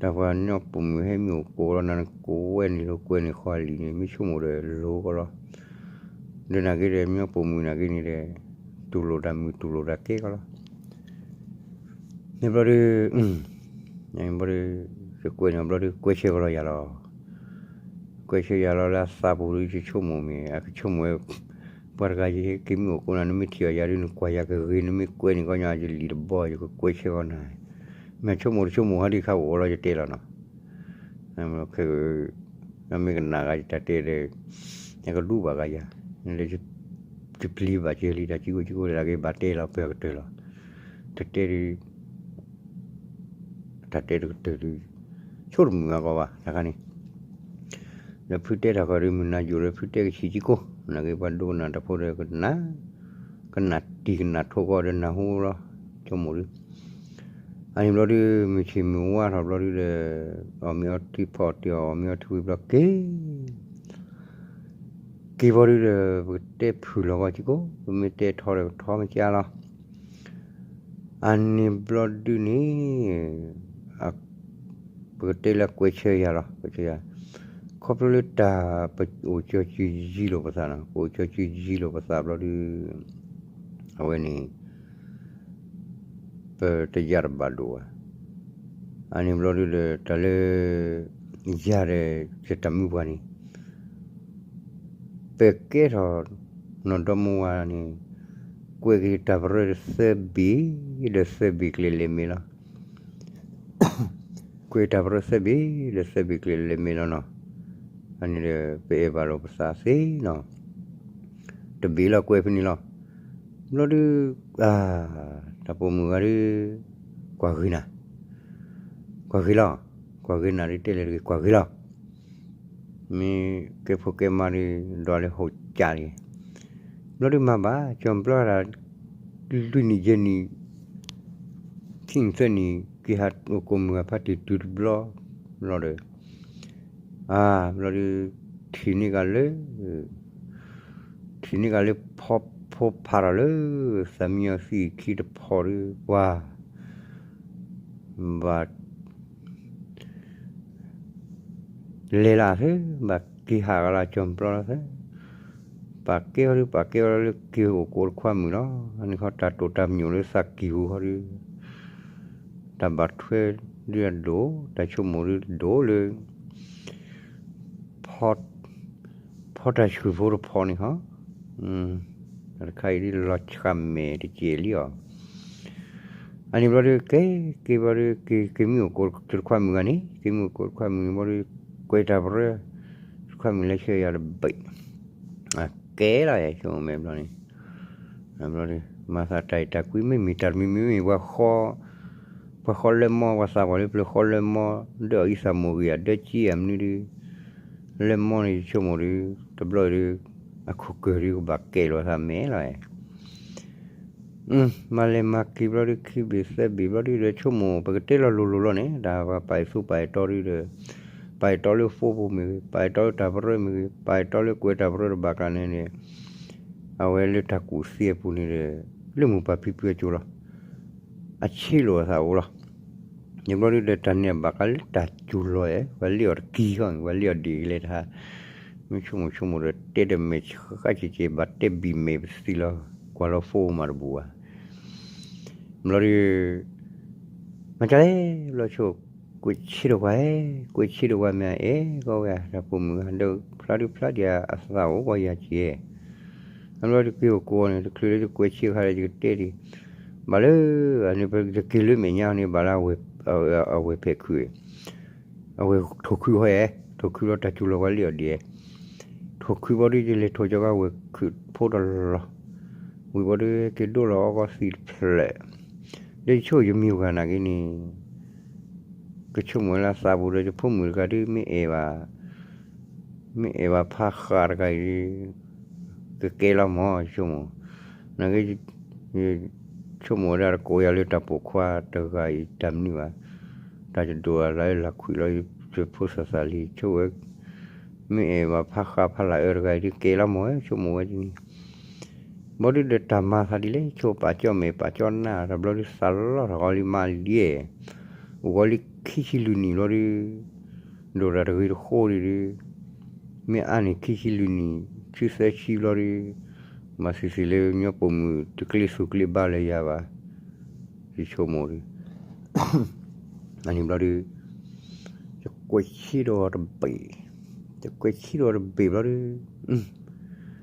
တၢ်ပှၤညီပိာ်မုၣ်ဟဲမ့ၢ်အိၣ်ကိးလီၤနၤ နကိးဝဲန့ၣ်လီၤ ကွဲးန့ၣ်ဃီလံန့ၣ် မ့ၢ်ဆိကမိၣ်ဒီးလိၤကီးလီၤ, ဒီးနာ်က့ဒီးညီပိာ်မုၣ်နာ်က့န့ၣ်ဒီး, တူၢ်လိာ်တၢ်မုာ်တူၢ်လိာ်တၢ်ကဲကီးလီၤ န့ၣ်ဘျီဒုး, ဘျီဒုး, ယကွဲးန့ၣ်ဘျီဒုး ကွဲးဆၢကလီၤယၤလီၤ, ကွဲးဆၢယၤလီၤလၢအသးပူၤဒုး ယဆိကမိၣ်မ့ၢ် အကဆိကမိၣ်ဝဲ, ပှၤတဂၤယဟဲက့ၤမ့ၢ်အိၣ်ကိးနၤ နမ့ၢ်ထံၣ်အီၤယၤဒုး နကွၢ်ယၤကဂ့ၤ နမ့ၢ်ကွဲးန့ၣ်ကီးညီ ယလံၣ်တဘီ ယကကွဲးဆၢကီးနၤ, မ့ၢ်ဆိကမိၣ်တဆိကမိၣ်ဟီဒုးခါအိၣ်လီၤယတဲလီၤနီၤ ခဲ, အမ့ၢ်ကနၣ်ဂၤယတၢ်တဲဒီး, နကဒူဘၣ်ဂၤယၤ, လၢ, ယပျံၤဘၣ်က့ၤလံတၢ်ကံကိကံကိတၢ်က့ၤဘၣ်တဲလီၤပၢၢ်ကတၢၢ်လီၤ, တတဲဒုး, တၢ်တဲတကတၢၢ်ဒုး, ဆိတမုာ်အဂီၢ်ဘၣ်တခါန့ၣ်, ဒီးဖုတဲတၢ်ဃီဒုး မုၢ်နၤယိာ်ဒီးဖုတဲကဆံးကံကိ, နာ်က့ပှၤဒိကနၣ်တၢ်ဖိဒီးကနၣ်, ကနၣ်တံၢ်ကနၣ်ထိကီးဒီးနၢ်ဟူလီၤ, ဆိကမိၣ်ဒုး အန့ၣ်ဘျီဒုး မုၢ်ဆ့ၣ်မုၢ်ဝါထီၣ်ဘျီဒုးဒီး, အီၣ်မ့ၤအီထံဖီအီၣ်တ့ၢ်အီၣ်မ့ၤအီထံဝံၤဘျီက့ၤ, က့ၤဘျီဒုးဒီး ပကတဲဖုၣ်လီၤဂီၤကံကိ, ပမ့ၢ်တဲထီဒီးထီမ့ၢ်ကါလီၤ, အန့ၣ်ဘျီဒုးန့ၣ် ပကတဲလၢကွဲးဆၢယၤလီၤ, ကွဲးဆၢယၤ, ခီဖျိလၢတၢ်ပအိၣ်ကၠီစုယံလိာ်ပသးနီၤ, ပအိၣ်ကၠီစုယံလိာ်ပသးဘျီဒုး, အဝဲန့ၣ် ပတယၢ်တဘၣ်ဒိၣ်ဘၣ်, အန့ၣ်ဘျီဒုးဒီး တၢ်လၢ ယၤဒီးယတၢ်မုၢ်ပှၢ်န့ၣ် ပကဲထီၣ် နီၢ်ဒီမါဝၤန့ၣ် ကွဲးက့ၤတၢ်ပရၢသၢဘ့ၣ် ဒီးသၢဘ့ၣ်ကျဲလဲၤမ့ၢ်လီၤ. ကွဲးတၢ်ပရၢသၢဘ့ၣ် ဒီးသၢဘ့ၣ်ကျဲလဲၤမ့ၢ်လီၤနီၤ. အန့ၣ်ဒီး ပအဲၣ်ဘၣ်လိာ်ပသးသ့နီၤ. တဘ့ၣ်လီၤကွဲးဖဲန့ၣ်လီၤ. ဘျီဒုး တၢ်ပိာ်မုၣ်ဂၤဒုး ကွၢ်ဂ့ၤနၤ, ကွၢ်ဂ့ၤလီၤ. ကွၢ်ဂ့ၤနၤဒုးတဲလဲၣ်တဂ့ၤ ကွၢ်ဂ့ၤလီၤ. မ့ၢ်ကဲဖိကဲမါဒုး ဒွးလၢဟိၣ်ကၠးလံ. ဘျီဒုးမၤဘၣ် ကၠီဘျီဒၣ် လွံၢ်နံၣ်ယဲၢ်နံၣ် ခံနံၣ်သၢနံၣ် က့ၤဟးအိၣ်ကိးမုၢ်ဂၤဖါတံၢ်တုၤတဘျီလီၤဒီး အါ ဘျီဒုး ထံၣ်န့ၢ်ကလၢ ထံၣ်န့ၢ်ကလၢ ဖီဖိဖးထီၣ်လၢ သးမံအီၤသံၣ်ခံတဖီဒုး ပှၤ ဘၣ် လဲၤလၢသၢ ဘၣ်က့ၤဟးကလၢကၠီဘျီလၢသၢ ပာ်ကဲအီၤဒုး ပာ်ကဲအီၤလၢက့ၤအိၣ်ကိးတခွါမုၣ်လီၤ. အန့ၣ်ခီတၢ်တိာ်တၢ်ပညိၣ်လၢသးကံၢ်ပူၤခီဒုး တၢ်ဘၣ်ထွဲဒုးအဒိၣ် တၢ်ဆိကမိၣ်ဒုးဒိၣ်လၢ ဖီ ဖီတၢ်ဆှုၣ်ဖိတဖီန့ၣ်ခီ တၢ်တခါအံၤဒ်လီၤဆှးမဲာ်တကဲးလံအီၤ. အန့ၣ်ဘျီဒုး က့ၤက့ၤဘျီဒုး က့ၤက့ၤမုၢ်အိၣ်ကိးတခွါမုၣ်ဂၤန့ၣ် က့ၤမုၢ်အိၣ်ကိးတခွါမုၣ်န့ၣ်ဘျီဒုး ကွဲးတၢ်ပရၢ တခွါမုၣ်လဲၤဆှၢယၤတဘ့ၣ် အကဲလီၤယဆိကမိၣ်မဲာ်ဘျီန့ၣ် ဘျီဒုး မၤသးတၢ်အံၤတၢ်ကွံ မ့မ့ၢ်တၢ်တမံၤမံၤမ့ၢ်ပှၤဃီ ပှၤဃီလၢမီ ပှၤသးပှၢ်လၢပျၢၤဃီလၢမီ ဒၢအီၣ်အံသးမိၢ်ဂ့ၤ အဒၢကံအမနုၤဒုး လၢမီန့ၣ်ယဆိကမိၣ်ဒုး တဘျီဒုး အခိၣ်ကၢၢ်ဒုးကဘၣ်ကဲလီၤသးမဲာ်လီၤ မၤလဲၤမၤက့ၤဘျီဒုး ခံဘ့ၣ်သၢဘ့ၣ်ဘျီဒုးဒီး ဆိကမိၣ် ပကတဲလီၤလိၤလိၤလီၤန့ၣ် တၢ်ပှၤပာ်အံၤသူပာ်အံၤတီဒုးဒီး ပာ်အံၤတီလၢ phone ပူၤမ့ၢ်ဂ့ၤ ပာ်အံၤတီလၢတၢ်ပရၢမ့ၢ်ဂ့ၤ ပာ်အံၤတီလၢကွဲးတၢ်ပရၢတဘၣ်ကျါန့ၣ်န့ၣ် အဝဲလၢတၢ်ကူၣ်သ့အပူၤန့ၣ်ဒီး လၢမိၢ်ပၢ်ဖံဖုအစိၤလီၤ အဆ့လိာ်အသးအိၣ်လီၤ ယဘျီဒုးဒီးတၢ်န့ၣ်အဘၣ်ဃးလၢတၢ်စူၤလီၤဧါ ပှၤလ့အီၣ်တကံဃီ ပှၤလ့အီၣ်ဒံးလဲၣ်တဟါ မ့ၢ်ဆိကမိၣ်ဆိကမိၣ်ဒီး တဲတမဲာ်ဆှးကဲကဲ ဘၣ်တဲဘံၣ်မဲာ်ပသံလီၤ ကွၢ်လီၤ phone မးတဘူးဘၣ် ဘျီဒုး မၤတၢ်လဲၣ် ဘျီဆိ ကွဲးဆ့ဒီးပှၤဧၢ ကွဲးဆ့ဒီးပှၤမ့ၢ်အအဲၣ်ကီဝဲ တၢ်ပိာ်မုၣ်ဂၤဒီး ဖျါဒုးဖျါဒံးအသးအိၣ်ကီယၤက့ၤ အဘျီဒုးက့ၤအိၣ်ကိးအီၤန့ၣ် တချုးလၢယကွဲးဆ့အခါဒီး ယကတဲဒံး ဘၣ်လၢ အန့ၣ်ပကက့ၤလၢမဲာ်ညါန့ၣ် ဘၣ်လၢ အဝဲၢ်ဖဲးခုး အဝဲၢ်ထိၣ်ခုဃီဧါ ထိၣ်ခုလီၤတၢ်စူၤလီၤပှၤလ့အီၣ်ဒံး ထိၣ်ခုဘျီဒုး ယလဲၤထိၣ်ကၠီကီးဝဲၢ်ခုးဖိတလီၢ် ဝံၤဘျီဒုး က့ၤဒိၣ်လီၤအီကီးသံးတဖျၢၣ် ဒီးယဆိကမိၣ်ယမံၤဂၤနာ်က့န့ၣ် ကဆိကမိၣ်လၢအသးပူၤဒီး ယဖိမုၣ်တဂၤဒုး မ့ၢ်အဲၣ်ဘၣ် မ့ၢ်အဲၣ်ဘၣ်ဖးဃးတဂၤအံၤဒုး ကကဲလီၤမၢ် ယဆိကမိၣ် နာ်က့ ယဆိကမိၣ်ဝဲဒၣ်တကိးယၤလၢတၢ်ပိာ်ခွါတဂၤအံၤတၢ်မနုၤဘၣ် တၢ်ယဒိးအလၢလၢခွံးလီၤ ယဖိသၣ်သၣ်လံ ဆိဝဲ မ့ၢ်အဲၣ်ဘၣ်ဖးဃးဖးလၢအၢတဂၤအံၤဒုး ကဲလီၤမၢ် ဆိကမိၣ်ဝဲဒ်န့ၣ် ဘျီဒုးဒီးတၢ်မၤသးဒ်လဲၣ် ဆိပာ်ကၠီၣ်မဲာ်ပာ်ကၠီၣ်နၢ် တဘျီဒုးသးလီထီၣ်ဃီလံမးလံ အိၣ်ဃီလံခံဆံလွံၢ်နံၣ်ဘျီဒုး ဒိၣ်တၢ်တဂ့ၤတဃိဒံးဒုး မ့ၢ်အါန့ၢ်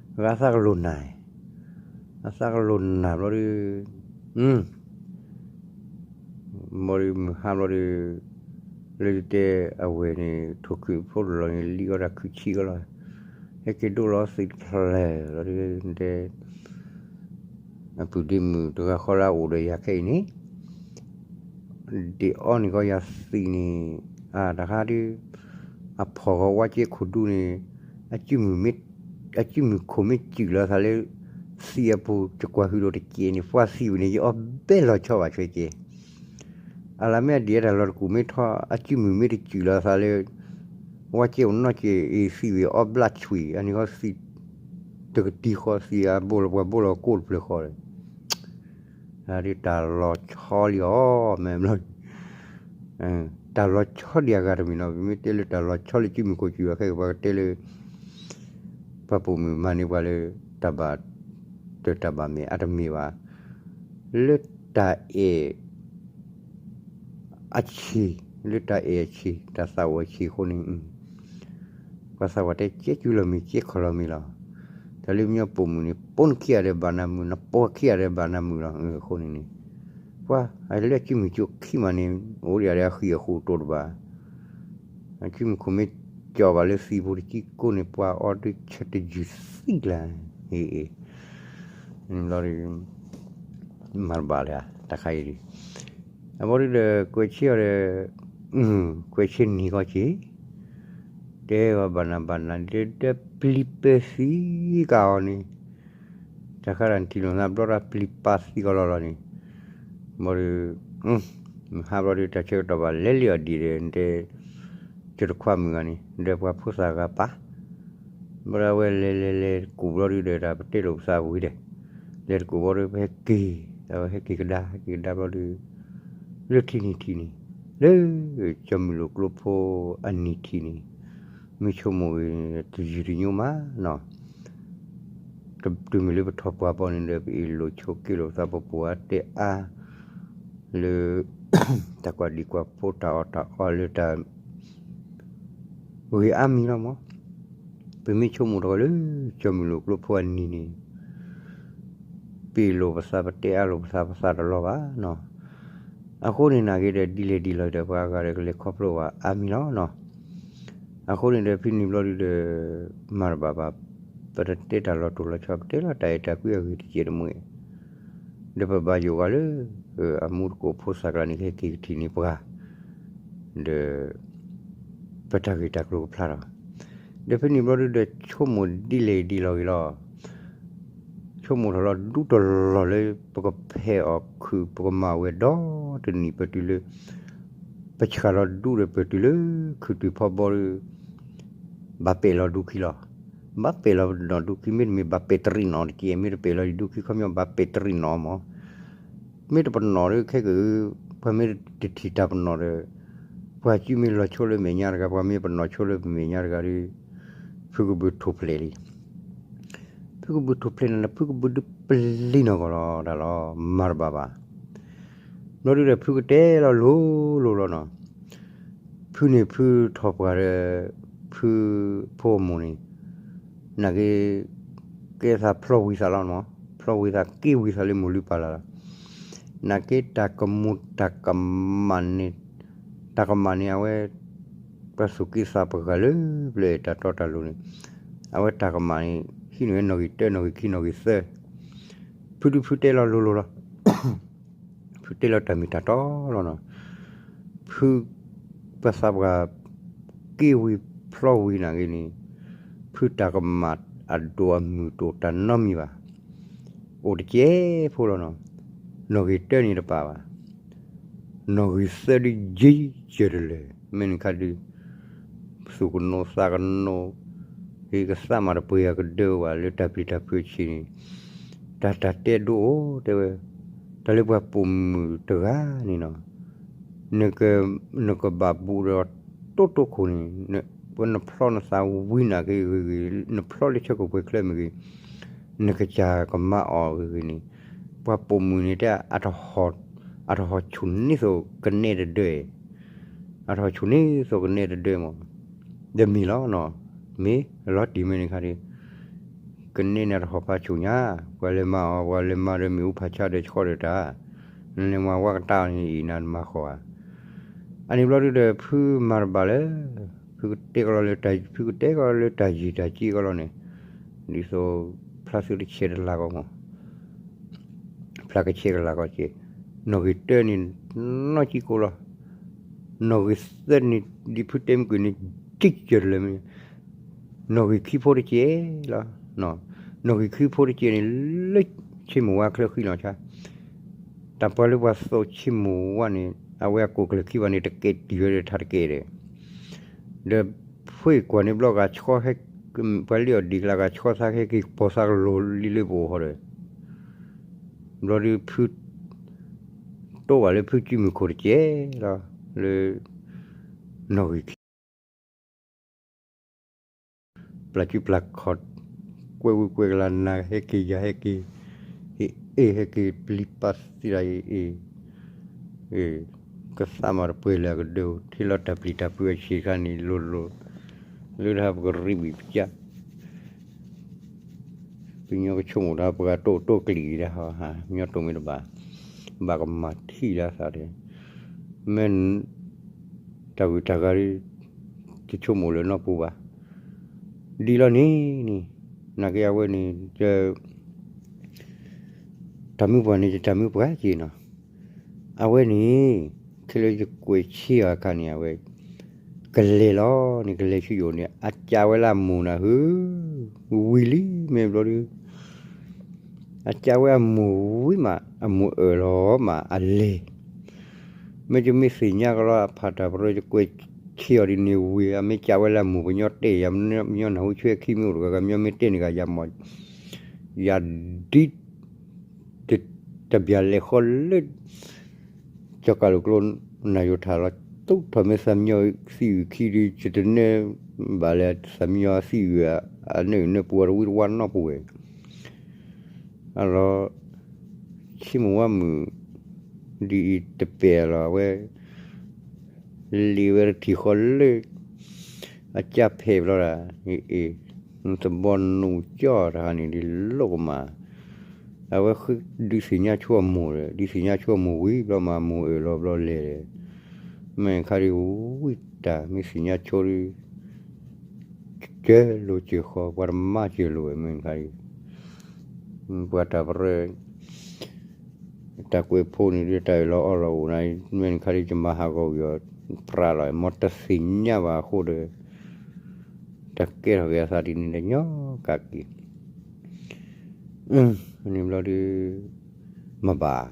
ခံဆံလွံၢ်နံၣ် ဆံသၢဆံဘျီဒုး မၤသံသံလၢညီပိာ်မုၣ်တကျ့သူကျ့ဘါလၢယၤဘၣ် ယဆိကမိၣ်ဒုး အန့ၣ်ဘျီဒုး ယကွဲးဆ့ဒီးတဘ့ၣ် ယကွဲးဆ့ဒီးတဘ့ၣ်ဘျီဒုး ဂၤသးကလိၣ်နၢ် အသးကလိၣ်နၢ်ဘျီဒုး ဘျီဒုးမုၢ်ဟါဘျီဒုး လၢယတဲအဝဲၢ်န့ၣ် ထိၣ်ခုးဖိတလီၢ်န့ၣ် လံအီၣ်တၢ်ခုးဆံကလီၤ ဟဲက့ၤဒိၣ်လီၤသံးတဖျၢၣ်လီၤဒုး တဲ အပုၢ်ဒ့မုၣ်တဂၤဃီလၢအအိၣ်ဒီးယၤခဲအံၤန့ၣ် ဒ့ၣ်အီန့ၣ်ကီယၤသံးန့ၣ် အတဟါဒုး အဖီၣ်ဃီဝါက့ခိၣ်ဒူန့ၣ် အစုမုၢ်မ့ၢ် အစုမုၢ်ခိၣ်မ့ၢ်စုၣ်လီၤသးလၢ သံးအပူၤ ယကွၢ်ဟုၣ်ဒီးတကဲးန့ၣ် ပှၤသံးဝဲန့ၣ် ယအီၣ်ဘဲလီၤဆီဘၣ်ထွဲကဲး အလၢမ့ၢ်အဒံးအတၢ်လီၢ်တကူၣ်မ့ၢ်ထီ အစုမုၢ်မ့ၢ်တစုၣ်လီၤသးလၢ ဝါက့အိၣ်နီၢ်က့အံၤ သံးဝဲအီၣ်ဘျးဆွံ အန့ၣ်ဃီသံး တကတံၤဃီသံးအဘိလီၤပှၤဘိလီၤကိၣ်တဖျၢၣ်ဃီ ဒ်တၢ်လီၤဆီလံအီၤ မ့ၢ်ဘျီ တၢ်လီၤဆီဒံးအဂၤတမံၤနီၤ ပမ့ၢ်တဲလၢတၢ်လီၤဆီလၢစုမုၢ်ခိၣ်စုမုၢ်အခဲ ပှၤကတဲလၢ ပှၤပိာ်မုၣ်မၤန့ၢ်ပှၤလၢ တၢ်ဘၣ် တၢ်ဘၣ်မဲာ်အတမ့ၢ်ဘၣ် လၢတၢ်အဲၣ် အဆံး လၢတၢ်အဲၣ်အဆံး တၢ်သးအိၣ်အဆံးအဃိန့ၣ် ပှၤသးပှၢ်တဲကဲကုလီၤမံၤ ကဲခီၣ်လီၤမံၤလီၤ. တၢ်လၢပညီပိာ်မုၣ်န့ၣ် ပိနခံဂၤဒီးဘၣ်နၤမုာ် နပိခံဂၤဒီးဘၣ်နၤမုာ်လီၤ. အဃိန့ၣ်န့ၣ် ပှၤအလၢအစုမုၢ်ကၠိခံမးန့ၣ် အိၣ်ဒံးဒီးအဃံအဃိးတိၢ်တဘၣ် အစုမုၢ်ခိၣ်မ့ၢ်ကၠီၣ်ဘၣ်လၢသံးဖိတကံကိၢ်န့ၣ် ပှၤအီဒုးဆၢတယုၢ်သံလၢ ဟ့ၣ် ဘျီ မၤတဘၣ်လၢ တၢ်ခါအံၤဒ် အဘီဒုဒီး ကွဲးဆ့အီၤဒီး ကွဲးဆ့နံၤကီၢ်က့ၤ တဲဂီၤဘၣ်နၤဘၣ်နၤ ဒီးပျံၤပၢသံကၤအီၤန့ၣ် တၢ်ခါတၢ်နထံၣ်လိာ်သးဘျီတၢ်ပျံၤပၢသံကီးလီၤလီၤန့ၣ် ဘီဒု မုၢ်ဟါဘျီဒု တၢ်ဆၢကတီၢ်ဘၣ်လဲၤလံအီၤဒံးဒီး တဲ ကၠိတခွါမုၣ်ဂၤန့ၣ် ဒီးပှၤဖိသၣ်ဂၤပၢ် ဘျီဒုအဝဲလဲၤလဲၤလဲၤတကူၣ်ဘျီဒုဒီး တၢ်ပတဲလိာ်ပသးဝံၤဒီး လဲၤတကူၣ်ဘျီဒု ပဟဲက့ၤ အဝဲဟဲက့ၤကဒါ ဟဲက့ၤကဒါဘျီဒု လၢထံနံၤထံးန့ၣ် လၢ ကၠီမုၢ်လိာ်ကျိဖိအနံၤထံးန့ၣ် မ့ၢ်ဆိကမိၣ်ဂ့ၤ တယုၢ်တညိမးနီၤ တုၤမ့ၢ်လၢပထီၣ်ပှၢ်ဘီန့ၣ်ဒီး ပအ့ၣ်လိာ်ဆိးက့လိာ်သး ပပှၤတဲအါ လၢ တၢ်ကွၢ်ဒံးကွၢ်ဖိ တၢ်အီၣ်တၢ်အီလၢတၢ် ဂ့ၤအါမံၤလီၤမး ပမ့ၢ်ဆိကမိၣ်ထီၣ်လၢ ကၠီမုၢ်လိာ်ကျိဖိအနံၤန့ၣ် ပအ့ၣ်လိာ်ပသး ပတဲအါလိာ်ပသး ပသးတလီၤဘၣ်နီၤ အဃိန့ၣ်နာ်က့ဒီး ဒ်လဲၣ်ဒ်လဲၣ်ဒီး ပှၤအဂၤဒီးကလဲၤခီဖျိဘၣ်အါမံၤလီၤနီၤ. အဃိန့ၣ်ဒီး ဖဲန့ၣ်ဘျီဒုဒီး မၤတဘၣ်ဘၣ်, ပတတဲတၢ်လီၤတိၢ်လီၤဆီ ပတဲလီၤတၢ်အဲၣ်တၢ်ကွံအဂ့ၢ်တကဲးတမှဲၤ, ဒီးပဘၣ်ယိၣ်ဂၤလၢ အမူတကိးဖိစၢ်ကျါန့ၣ် ကဟဲက့ၤကထံၣ်န့ၢ်ပှၤ ဒီး ပတၢ်ဂ့ၢ်တၢ်ကျိၤကဖျါထီၣ်, ဒီးဖဲန့ၣ်ဘျီဒုဒီး ဆိကမိၣ်ဒ်လဲၣ်ဒ်လဲၣ်ဂ့ၤလီၤ. ဆိကမိၣ်ထီၣ်လီၤဒူတလီၢ်လၢ ပကဖဲးအီၤခုၣ် ပကမၤဝဲဒီတနံၣ် ပတုၤလၢ ပဆှၣ်လီၤဒူဒီး ပတုၤလၢခုၣ်တုၤဖီဘီဒီး ဘၣ်ပဲာ်လီၤဒူခံလီၤ. ဘၣ်ပဲာ်လီၤပနီၣ်ဒူခံ မ့တမ့ၢ်ဘၣ်ပဲာ်တရံးနီၣ်တက့ၢ်, မ့ၢ်တပဲာ်လီၤဒူခံခီပညီ ဘၣ်ပဲာ်တရံးနီၣ်မး. မ့ၢ်တပနီၣ်ဒီး ခဲက ပှၤမ့ၢ်တထံၣ်တၢ်ပနီၣ်ဒီး ပှၤစုမ့ၢ်လီၤဆိလၢမဲာ်ညါတဂၤ ပှၤမ့ၢ်ပနီၣ်ဆိလၢပမဲာ်ညါတဂၤဒီး ဖုကဘုးထူၣ်ဖျဲးလံ. ဖုကဘုးထူၣ်ဖျဲးန့ၣ်ဒီး ဖုကဘုးဒုးပလံၤနီၢ်ကီၢ်လီၤတၢ်လီၤ မၤတဘၣ်ဘၣ်. ဘျီဒုဒီး ဖုကတဲလီၤလိၤလိၤလီၤနီၤ. ဖုန့ၣ်ဖုထီၣ်ပှၢ်ဒီး ဖုဖိအမိၢ်န့ၣ် နာ်က့ ကဲသးဖျီဝံၤသးလီၤနီၤ, ဖျီဝံၤသး က့ၢ်ဝံၤသးလၢမိၢ်လုၢ်ပၢ်လၢ်လီၤ. နာ်က့တၢ်ကမူၤတၢ်ကမၣ်န့ၣ်, တၢ်ကမၣ်န့ၣ် အဝဲ ပှၤသူၣ်က့သးပှၢ်လၢ ပျၢၤတၢ်တီတၢ်လိၤန့ၣ် အဝဲတၢ်ကမၣ်န့ၣ် ဟံးန့ၢ်ဝဲနီၣ်ဂံၢ်တၢ နီၣ်ဂံၢ်ခံ နီၣ်ဂံၢ်သၢ. ဖုဒုဖုတဲလီၤလိၤလိၤလီၤ. ဖုတဲလီၤတၢ်မ့ၢ်တၢ်တီလီၤနီၤ. ဖု ပှၤသးပှၢ် က့ၢ်ဝံၤဖျီဝံၤနာ်က့န့ၣ် ဖုတၢ်ကမၣ်အဒိၣ်အမုၢ်တအိၣ် တၢ်နီတမံၤဘၣ်. အိၣ်တကဲဖိလီၤနီၤ. နီၣ်ဂံၢ်တၢန့ၣ်တပာ်ဘၣ် နီၣ်ဂံၢ်သၢဒုယံၤယၢၤတလၢာ် မ့ၢ်န့ၣ်ခါဒု သူၣ်ကနိးသးကနိး ဟ့ၣ်ကသးမၤတပှဲၤအကဒၢဘၣ် လၢတၢ်ပျံၤတၢ်ဖုးအဆံးန့ၣ် တၢ်တၢ်တဲဒိအိၣ်တဲဝဲ, တၢ်လၢပှၤပိာ်မုၣ်တဂၤန့ၣ်နီၤ နကဘၣ်ဘူးဒီးတိတိခိၣ်န့ၣ် နဖျီနသးဝံၤနာ်က့ဂ့ၤဂ့ၤ နဖျီလၢဆၢခိၣ်ပှဲၤချၢမ့ၢ်ဂ့ၤ နကစၢ်ကမၤအီၤဂ့ၤဂ့ၤန့ၣ် ပှၤပိာ်မုၣ်န့ၣ်တဲ အတဟီၣ်ဆူၣ်န့ၢ်သိးကနဲတဒၢ အတဟီၣ်ဆူၣ်န့ၢ်သိးကနဲတဒၢမး, ဒီးမ့ၢ်လီၤနီၤ, မ့ၢ်လီၤတံၢ်မ့ၢ်န့ၣ်ခါဒု ကနဲန့ၣ်တဟီၣ်ဖးဆူၣ်ညါ, ပှၤလဲၤမၤအီၤ ပှၤလဲၤမၤဒီးမ့ၣ်အူဖးဆါဒီးဆှီဒီးတၢ်, နလဲၤမၤဝါကတၢ်န့ၣ်အံၤ နမၤဃီဧါ. အန့ၣ်ဘျီဒုဒီး ဖုမၤတဘၣ်လၢ ဖုကတဲကလီလၢ ဖုကတဲကလီလၢတၢ်ယံၤတၢ်ကံကလီန့ၣ်, ဒ်သိး ဖျါသုတဆဲးတလၤကီမး ဖျါကဆဲးကလၤကီက့ၤ, နီၣ်ဂံၢ်တၢန့ၣ် နီၢ်ကံကိလီၤ, နီၣ်ဂံၢ်သၢန့ၣ် ဒ်ဖုတဲမုၢ်ကွံာ်န့ၣ် ကံကၢၢ်တလၢမ့ၢ်, နီၣ်ဂံၢ်ခံဖိတကဲလီၤ, နီၣ်ဂံၢ်ခံဖိတကဲန့ၣ် လၢဆ့မိၣ်ဝါချၢဃံလီၤဆါ, တၢ်ပှၤလၢပှၤသိးဆ့မိၣ်ဝါန့ၣ် အဝဲအကိၣ်ကျၢၢ်ခံဘၣ်န့ၣ် တကဲတံၢ်ဝဲဒီးထါတကဲဒီး ဒီး ဖှ့ၣ်ကွၢ်န့ၣ်ဘျီဂၤဆှီဟဲ ပှၤလံၣ်အီၣ်ဒံးကျါဂၤဆှီသးဟဲက့ၤ ပိာ်သးကလိၤလံလၢပအိၣ်ဃီဒီး ဘျီဒုးဖု တိၢ်ဘၣ်လၢဖုစုမုၢ်ခိၣ်တကဲလီၤ လၢ နီၣ်ဂံၢ်ခံ ပျၢ်စုပျၢ်ခီၣ် ကွဲဝံၤကွဲကလၤနၤ ဟဲက့ၤယၤဟဲက့ၤ ဟ့ၣ်အ့ၣ်ဟဲက့ၤပျံၤပာ်သံဒၣ်အ့ၣ် ကသးမၤတပှဲၤလၢအကဒၢ ထံၣ်လီၤတၢ်ပျံၤတၢ်ဖုးအဆံးခါန့ၣ်လိၤလိၤ လၢတၢ်ပကရံးဘံၣ်ပကၢ် ပညီကဆိကမိၣ်တၢ်ပှၤတိၢ်တိၢ်ကလံၤဒၣ်ဟီ မညီတိၢ်မ့ၢ်တဘၣ် ဘၣ်ကမၤထံၣ်ဒၣ်သးဒီး မ့ၢ် တၢ်ဂုၤတၢ်ဂၤ တဆိကမိၣ်လၢၤနီတပူၤဘၣ် ဒ်လီၤန့ၣ်န့ၣ် နာ်က့အဝဲန့ၣ် တၢ်မုၢ်ပှၢ်န့ၣ် တၢ်မုၢ်ပှၢ်က့ၤနီၤ အဝဲန့ၣ် ခဲလၢယကွဲးဆ့အီၤအခါန့ၣ် အဝဲ ကလဲၤလီၤန့ၣ် ကလဲၤဆူယအိၣ်န့ၣ် အကးဝဲလၢအမိၢ်နၤဧၢ ဝံၤလံ မ့ၢ်ဘျီဒု အကးဝဲအမိၢ်ဝံၤမး အမိၢ်အၢၣ်လီၤမး အလဲၤ မ့ၢ်ယမ့ၢ်သ့ၣ်ညါကလီ အဖးတၢ်ပရၢ ယကွဲးဆ့အီၤဒ်န့ၣ်ဝံၤ အမ့ၢ်ကးဝဲလၢအမိၢ် ပညီတဲယၤ ပညီနၢ်ဟူဆၢခံမ့ၢ်အိၣ်တဂၤဂၤ ပညီမ့ၢ်တဲန့ၢ်ဂၤ ယၤမး ယၤဒ် တဘျၢလဲၤဃီလၢ ကၠီၤကၢ်လိာ်ကျိ နၢ်ယိၤထၣ်လီၤ သူၣ်ထီၣ်မ့ၢ်သးမညီသံအုၣ်ခံဒီး ယတနဲဘၣ်လၢသးမညီသံအုၣ် အနၢအုၣ်နၢပူၤအတဝံတဝါနီၢ်ပူၤဝဲ အလီၤ ဆ့မိၣ်ဝါမုၣ် ဒ်အံၤတပဲာ်လီၤ အဝဲ လံာ်ဝဲတထံၣ်ဃီလၢ အကၢ်ဖဲးဘျီဒၣ် အ့ၣ် သဘီနူၢ်ကၠီတဟါန့ၣ် ဒ်လိၣ်ကမၣ် အဝဲဃုဒုးသ့ၣ်ညါဆိအမိၢ်ဒီး ဒုးသ့ၣ်ညါဆိအမိၢ်ဝံၤဘျီမး အမိၢ်အၢၣ်လီၤဘျီလဲၤဒီး မ့ၢ်ခါဒုးဝံတၢ် မ့ၢ်သ့ၣ်ညါဆိဒုး ကၢလိၤစၢၤဃီ ပှၤတမၤစၢၤလိၤဝဲ မ့ၢ်ခါဒုး ပှၤတၢ်ပရၢ တၢ်ကွဲးဖိန့ၣ်ဒုး တၢ်အၢၣ်လီၤအီလီၤအိၣ်နၤ မ့ၢ်နခါဒုး ယမၤဟးဂီၤဝံၤအီၤ ပြးလီၤ မ်တသ့ၣ်ညါဘၣ်အဃိဒီး တၢ်ကဲထီၣ်က့ၤအသးဒ်န့ၣ်ဒီး ညီကးက့ၤ န့ၣ်ဘျီဒုး မၤဘၣ်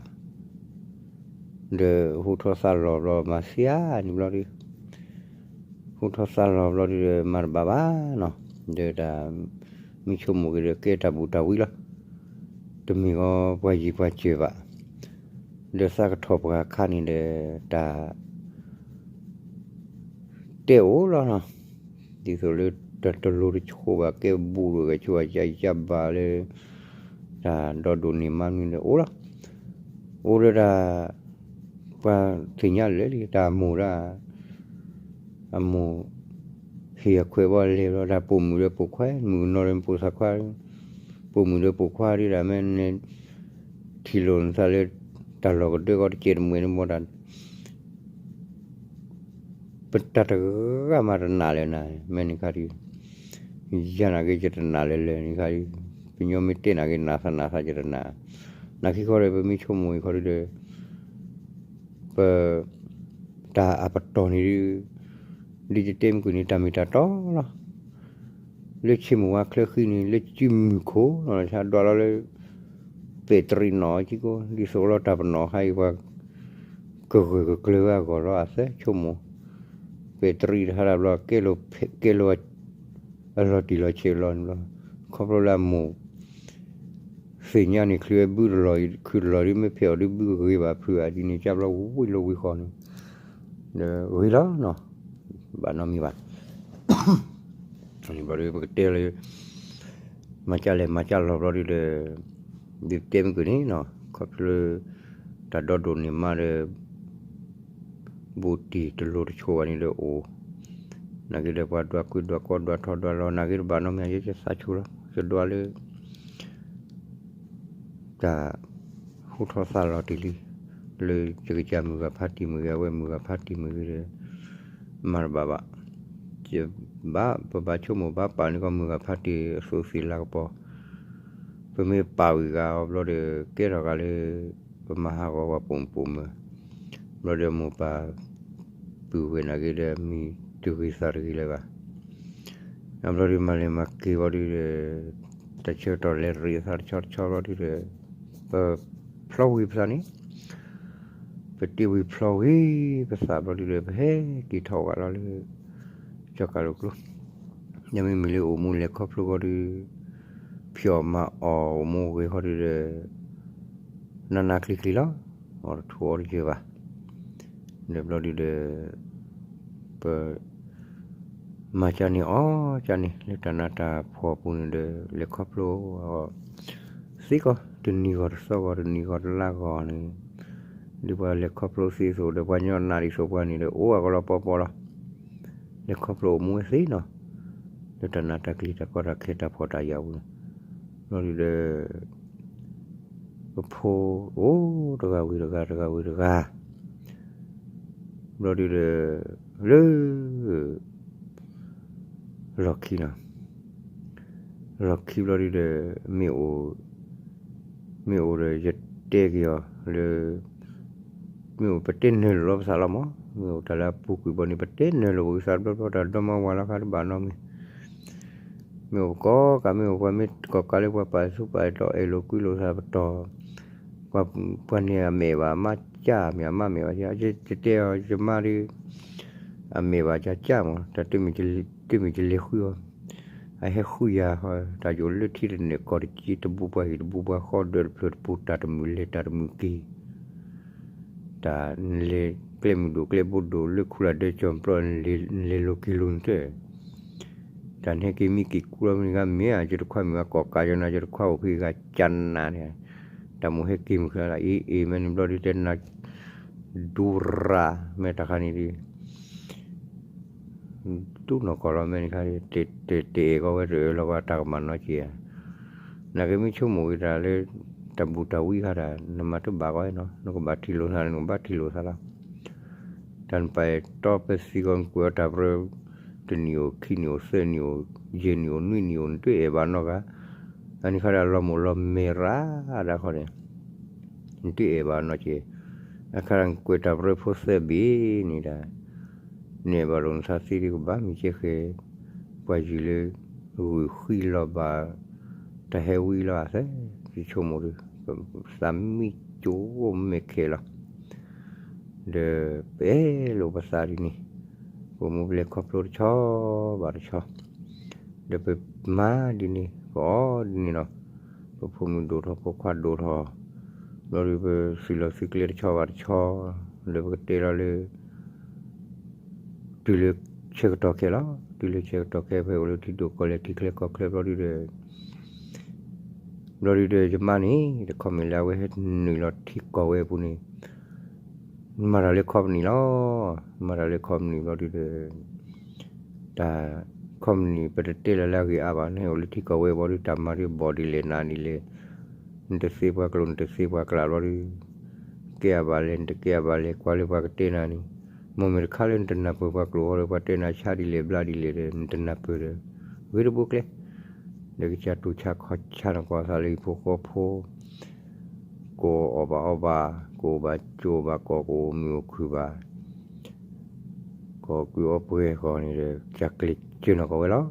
ဒီးဟူထီၣ်သါလီၤဘျီ မၤသံဧါန့ၣ်ဘျီဒုး ဟူထီၣ်သါလီၤဘျီဒုးဒီး မၤတဘၣ်ဘၣ်နီၤ ဒီးတၢ် မ့ၢ်ဆိကမိၣ်က့ၤဒီး ကဲတၢ်ဘူးတၢ်ဝံလီၤ တမ့ၢ်ဂီၤပှၤယံၤပှၤစၢၤဘၣ် ဒီးသးကထီၣ်ပှၤခါန့ၣ်ဒီး တၢ် တဲအိၣ်လီၤနီၤ ဒ်သိးလၢတၢ်တလိၤတဆိဘၣ် ကဲဘူးဒိၣ်ဂဲၤဆိ အယဘၣ်လၢ တၢ်ဒီဒိၣ်န့ၢ်မါမနုၤဒီးအိၣ်လီၤ အိၣ်ဒီးတၢ် ပှၤသ့ၣ်ညါလၢာ်လံ တၢ်အမိၢ်ဒၣ် အမိၢ် ဟ့ၣ်အခွဲးဘီလဲၤဘျီ တၢ်ပိာ်မုၣ်ဒီးပိာ်ခွါ မုၣ်ကနီၤဒီးပိာ်သးခွါ ပိာ်မုၣ်ဒီးပိာ်ခွါဒ်ဒၣ်မ့ၢ်န့ၣ် ထံၣ်လိာ်နသးလၢ တၢ်လီၢ်ကဒၢကီတစဲးတမှဲၤန့ၣ်မ့ၢ်တၢ် ပတၢ်တဂၤမးတနာ်လၢၤနၤ မ့ၢ်န့ၣ်ခါဒုး ယၤနာ်က့ ယတနာ်လၢၤလၢၤန့ၣ်ခါဒုး ပညီမ့ၢ်တဲနာ်က့ နာ်သးနာ်သးယတနာ် နာ်ခံခီဒီး ပမ့ၢ်ဆိကမိၣ်အံၤခီဒုးဒီး ပ တၢ်အပတီၢ်န့ၣ်ဒုး ဒ်ယတဲမုၢ်ကွံာ်န့ၣ် တၢ်မ့ၢ်တၢ်တီလီၤ လၢဆ့မိၢ်ဝါချၢဃံန့ၣ် လၢစုမုၢ်ခိၣ်လီၤ ဆါဒွးလီၤလၢ ပဲာ်တရံးနီၣ်ကံကိ ဒ်သိးလီၤတၢ်ပနီၣ်ခါအံၤပှၤ ကဂၢၢ်ကကျၢၤဝဲအဂီၢ်လီၤ အသၢဆိကမိၣ် ပဲာ်တရံးတဟါဒၣ်ဘျီ ကဲလိာ် ကဲလိာ် အလီၤတံၢ်လီၤဆဲးလီၤန့ၣ်ဘျီ ခီဖျိလၢအမိၢ် သ့ၣ်ညါန့ၣ် ချုးဝဲဘုတလီၢ် ခုတလီၢ်ဒုး မ့ၢ်ဖဲးအီၤဒုး ဘုဂ့ၤဘၣ်ဖုးအဒ်န့ၣ် ကၢ်ဘျီဝံၤလိဝံၤဃီန့ၣ် ဒီးဂ့ၤလီၤနီၤ ဘၣ်နီတမံၤဘၣ် န့ၣ်ဘျီဒုး ပကတဲလၢ မၤကၢ်လဲၣ်မၤကၢ်လီၤဘျီဒုးဒီး ဒုးတဲမုၢ်ကွံာ်န့ၣ်နီၤ ခီဖျိ တၢ်ဒီဒိၣ်န့ၢ်မါဒီး ဘူးတံၢ်တလိၤတဆိဘၣ်န့ၣ်ဒီးအိၣ် နာ်က့ဒီးပှၤဒွးကွံဒွးကီဒွးထီဒွးလီၤ နာ်က့တဘၣ်နီတမံၤ ယဲယသးဆူၣ်လီၤ ယဒွးလၢ တၢ်ဟူထီၣ်သါလီၤတ့ၢ်လံ လၢယကစၢ်မုၢ်ဂၤဖးတံၢ်မ့ၢ်ဂ့ၤ အဝဲမုၢ်ဂၤဖးတံၢ်မ့ၢ်ဂ့ၤဒီး မၤတဘၣ်ဘၣ် ဘၣ် ပဘၣ်ဆိကမိၣ်ဘၣ်ပာ်န့ၢ်ကီၢ်မုၢ်ဂၤဖးတံၢ်အသူးသ့ၣ်လၤကပီၤ ပမ့ၢ်ပာ်ဝံၤဂၤအီၤဘျီဒီး ကဲထီၣ်ဂၤလၢ ပမၤဟးဂီၤပှၤပိာ်မုၣ်ပိာ်မၢၤ ဘျီဒီးမိၢ်ပၢ် ပုၢ်ဝဲၢ်နာ်က့ဒီး မံၤတဂ့ၤသးတဂ့ၤလၢၤဘၣ် အဘျီဒုးမၤလဲၤမၤက့ၤဘျီဒုးဒီး တၢ်ဆၢကတီၢ်လဲၤရံးအသးတဆီတဆီဘျီဒုးဒီး ပဖျီဝံၤပသးန့ၣ် ပတ့ၢ်ဝံၤဖျီဝံၤပသးဘျီဒုးဒီး ပဟဲက့ၤထီၣ်ဝဲလီၤလၢ ကၠီၤကးလိာ်ကျိ ယမ့မ့ၢ်လၢအိၣ်မူလဲၤခီဖျိဃီဒုး ဖျီၣ်မၤအီၣ်အိၣ်မူဂ့ၤဃီဒုးဒီး နးနးကျံၤကျံၤလီၤ အီၣ်တထူၣ်အီတယၢၤဘၣ် ဒီးဘျီဒုးဒီး ပ မၤကၢ်န့ၣ်အီၣ်ကၢ်န့ၣ် လၢတၢ်နးတၢ်ဖှီၣ်ပူၤန့ၣ်ဒီး လဲၤခီဖျိအီၤ သ့ကီး တနံၤဂီၤတသီဂီၤ တနံၤဂီၤတလါဂီၤန့ၣ် ဒ်ပှၤလဲၤခီဖျိသ့အသိးဒီး ပှၤညီနးဒ်သိးပှၤန့ၣ်ဒီး အိၣ်အကလီၤပီပီလီၤ လဲၤခီဖျိအိၣ်မူဝဲသ့နီၤ လၢတၢ်နးတၢ်ကျံၤတၢ်ကီတၢ်ခဲတၢ်ဖှီၣ်တၢ်ယာ်ပူၤန့ၣ် ဘျီဒုးဒီး ပဖိအိၣ်တဂၤဝံၤတဂၤ တဂၤဝံၤတဂၤ ဘျီဒုးဒီး လၢ လီၢ်ခံနီၤ လီၢ်ခံဘျီဒုးဒီး မ့ၢ်အိၣ် မ့ၢ်အိၣ်ဒီးယတဲက့ၤအီၤလၢ မ့ၢ်အိၣ်ပတဲနၢၤလိာ်လီၤပသးလီၤမး မ့ၢ်အိၣ်တၢ်လၢအပူၤကွံာ်ဘီန့ၣ် ပတဲနၢၤလိာ်ပသးတဘျီဘျီ တၢ်ဒီမါဝၤလီၤခါတဘၣ်နီတမံၤ မ့ၢ်အိၣ်ပကိးကး မ့ၢ်အိၣ်ပှၤမ့ၢ်ကိးကးလၢပှၤပာ်သူၣ်ပာ်သးအဲၣ်လိာ်ကွံလိာ်သးပတီၢ် ပှၤန့ၣ်အမဲာ်ဘၣ် အမါကၢ်မ့ၢ်အမါမဲာ်ဘၣ် ယတဲအီၤ ယမါဒုး အမဲာ်ဘၣ်ကၢ်ကၢ်မး တၢ်တမ့ၢ်တလဲၤဃုအီၤ အဟဲဃုယၤ တၢ်ယိာ်လၢထံတန့ၣ် ကီၢ်တက့တဘူပှၤဟံၣ်တဘူပှၤဃီ ဒၢးတဖျၢၣ်တပူၤ တၢ်တမုာ်လဲၤတၢ်တမုာ်က့ၤ တၢ်နလဲၤကျဲမုၢ်ဒိၣ်ကျဲဘိဒိၣ် လၢခူလၢ်ဒၢကၠီၤပျီ နလဲၤလိၤက့ၤလိၤနတၢၢ် တၢ်နဟဲက့ၤမံက့ၤကူလီၤမ့ၢ်ဂၤမ့ၢ်ဧါ ယတခွါမ့ၢ်ဂၤကိးကးယနၤ ယတခွါအိၣ်ဖဲဂၤကနၤန့ၣ် တၢ်မိၣ်ဟဲက့ၤမုၢ်ချၢလၢ အ့ၣ်အ့ၣ် မ့ၢ်န့ၣ်ဘျီဒုးတဲနၤ ဒူရၤ မ့ၢ်တၢ်ခါန့ၣ်ဒုး တူၢ်နီၢ်ကီၢ်လီၤ မ့ၢ်န့ၣ်ခါ တအဲၣ်ကီဝဲတအၢၣ်လီၤဘၣ်တၢ်ကမၣ်နီၢ်က့ၤဧါ နာ်က့မ့ၢ်ဆိကမိၣ်က့ၤတၢ်လၢ တၢ်ဘူးတၢ်ဝံခါဒၣ် နမၤတဘၣ်ကီးနီၤ, နကဘၣ်ထံၣ်လိာ်သးန့ၣ် နကဘၣ်ထံၣ်လိာ်သးလီၤ. တၢ်နပာ်တီပသံကီး နကွဲးအီၣ်တၢ်ပရၢ တနံၣ်အိၣ် ခံနံၣ်အိၣ် သၢနံၣ်အိၣ် ယဲၢ်နံၣ်အိၣ် နွံနံၣ်အိၣ် နတအဲၣ်ဘၣ်နီတဂၤ, အန့ၣ်ခါဒၣ်လီၤမိၢ်လီၤမဲာ်ရၣ်ဒၣ်ခီန့ၣ် နတအဲၣ်ဘၣ်နီတက့ၢ်. အခါဒၣ်နကွဲးတၢ်ပရၢဖိသၢဘ့ၣ်န့ၣ်ဒၣ် နအဲၣ်ဘၣ်လိာ်နသးသ့ဒ်ကဘၣ်မ့ၢ်ကဲဃဲ ပှၤယံၤလၢ ဂုာ်ဃံလီၤဘၣ် တၢ်ဟဲဝံလီၤအသး ယဆိကမိၣ်ဒီး သးမံကၠိမဲာ်ခဲလီၤ. ဒီးပအဲၣ်လိာ်ပသးဒ်န့ၣ် ပမူပလဲခီဖျိတဆီဘၣ်တဆီ ဒီးပမၤဒ်န့ၣ် ပအီၣ်ဒ်န့ၣ်လီၤ. ပဖိမုၣ်ဒိၣ်ထီၣ် ဖိခွါဒိၣ်ထီၣ် ဘျီဒုးပသုးလီၤသုးကျဲတဆီဘၣ်တဆီ လၢပကတဲလီၤလၢ တုၤလၢဆၢကတီၢ်ခဲလီၤ. တုၤလၢဆၢကတီၢ်ခဲ ဖဲအိၣ်လၢထံဒိၣ်ကီၢ်လဲၢ် ထံချၢကီၢ်ချၢ ဘျီဒုးဒီး ဘျီဒုးဒီးယမါန့ၣ် တခီမ့ၢ်လၢအဝဲဟဲနုာ်လီၤထံကီၢ်ဝဲအပူၤန့ၣ် မၤတၢ်လၢခီပနံၣ်လီၤ. မၤတၢ်လၢခီပနံၣ်ဘျီဒုးဒီး တၢ်ခီပနံၣ် ပတတဲလၢၤလၢအဂ့ၢ်အါဘၣ်န့ၣ် အိၣ်လၢထံကီၢ်ဝဲဘျီဒုး တၢ်မၤဒုးဘီၣ်ဒ်လဲၣ်နးဒ်လဲၣ် နတသ့ပှၤကျိာ် နတသ့ပှၤကျးဘျီဒုး ကဲအဘၣ်လဲၣ် နတကဲအဘၣ်လဲၣ် ကွၢ်လၢပှၤကတဲနၤန့ၣ် မ်မ့ၢ်တခါလၢနတနၢ်ပၢၢ်ပှၤကျိာ်ဃီဒီး ပှၤတဲနၤဆါဒ်လဲၣ်ဘျါဒ်လဲၣ်ဒီး နတနၢ်ပၢၢ်ဒီး ဂ့ၤတဘိကျဲ ဒီးကစၢ်တူၢ်ဆါခီၣ်ဆါနကွၢ်သးလၢဟံၣ်ဖိဃီဖိ ကအိၣ်အီၣ်ဘၣ်အီဘၣ် ကအိၣ်ဘၣ်ကၠိဘၣ်ကီၢ် ကအိၣ်မုာ်အိၣ်ခုၣ်ဘၣ် ကီၢ်ကုအီပှဲၤဃီန့ၣ်ဒီး ကစၢ်ကျဲၤစၢၤနီၢ်ကီၢ်ဝဲလီ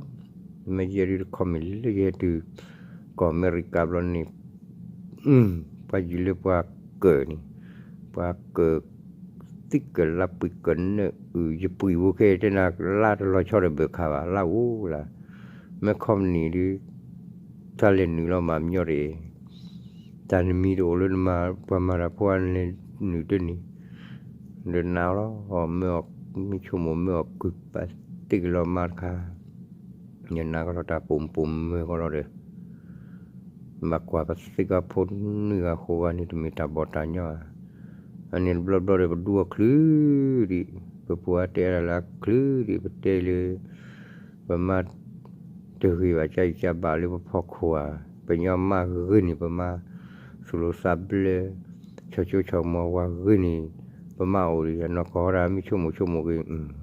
ၤ. မ့ၢ်ယဲဒုးတခီမ့ၢ်လၢယဟဲတုၤ ကီၢ်အမဲရကၤဘျီန့ၣ် ပှၤယံၤလၢပှၤကၢၣ်န့ၣ် ပှၤကၢၣ် သံကၢၣ်လါပှံၤကၢၣ်နၢအုၣ် ယပှံာ်ဖိခဲတဲနၤ လါတလီၤဆီဒီးဘၢၣ်ခါဘၣ် လါအိၣ်လၢ မ့ၢ်ခီပနံၣ်ဒုး တၢ်လဲၤနုာ်လီၤမၤမညီတ့ၢ် တၢ်နမံၤတအိၣ်လၢနမၤ ပှၤမၤတၢ်ဖိအလဲၤနုာ်တန့ၢ် ဒီးနးလီၤ မ့ၢ်အီၣ် မ့ၢ်ဆိကမိၣ်မ့ၢ်အီၣ်ကုၢ်ပာ်တ့ၢ်ကလီၤမါတခါ ယနးကလီၤတၢ်ပိာ်မုၣ်ပိာ်မၢၤကလီၤဒီး ဘၣ်ကွၢ်ပသ့ကီဖိနွံဂၤဃိးဂၤန့ၣ် တမ့ၢ်တၢ်ဘီၣ်တၢ်ညီဧါ. အန့ၣ်တဘျီဘျီဒီး ပဒူအီၤချုးဒံး ပပှၤတဲဒၣ်လၢအချုးဒံး ပတဲလၢ ပမါတဂ့ၤဘၣ် ကၢ်အံၤကၢ်ဘၣ်လၢပဖီခိၣ်ဧါ. ပညီမါဂ့ၤန့ၣ် ပမါ သူၣ်လိသးဘျၢ ဆီၣ်ကၠိဆီၣ်မီၤဝါဂ့ၤန့ၣ် ပမါအိၣ်ဒံး နီၢ်ကီၢ်ဒၣ်မ့ၢ်ဆိကမိၣ်ဆိကမိၣ်ဂ့ၤ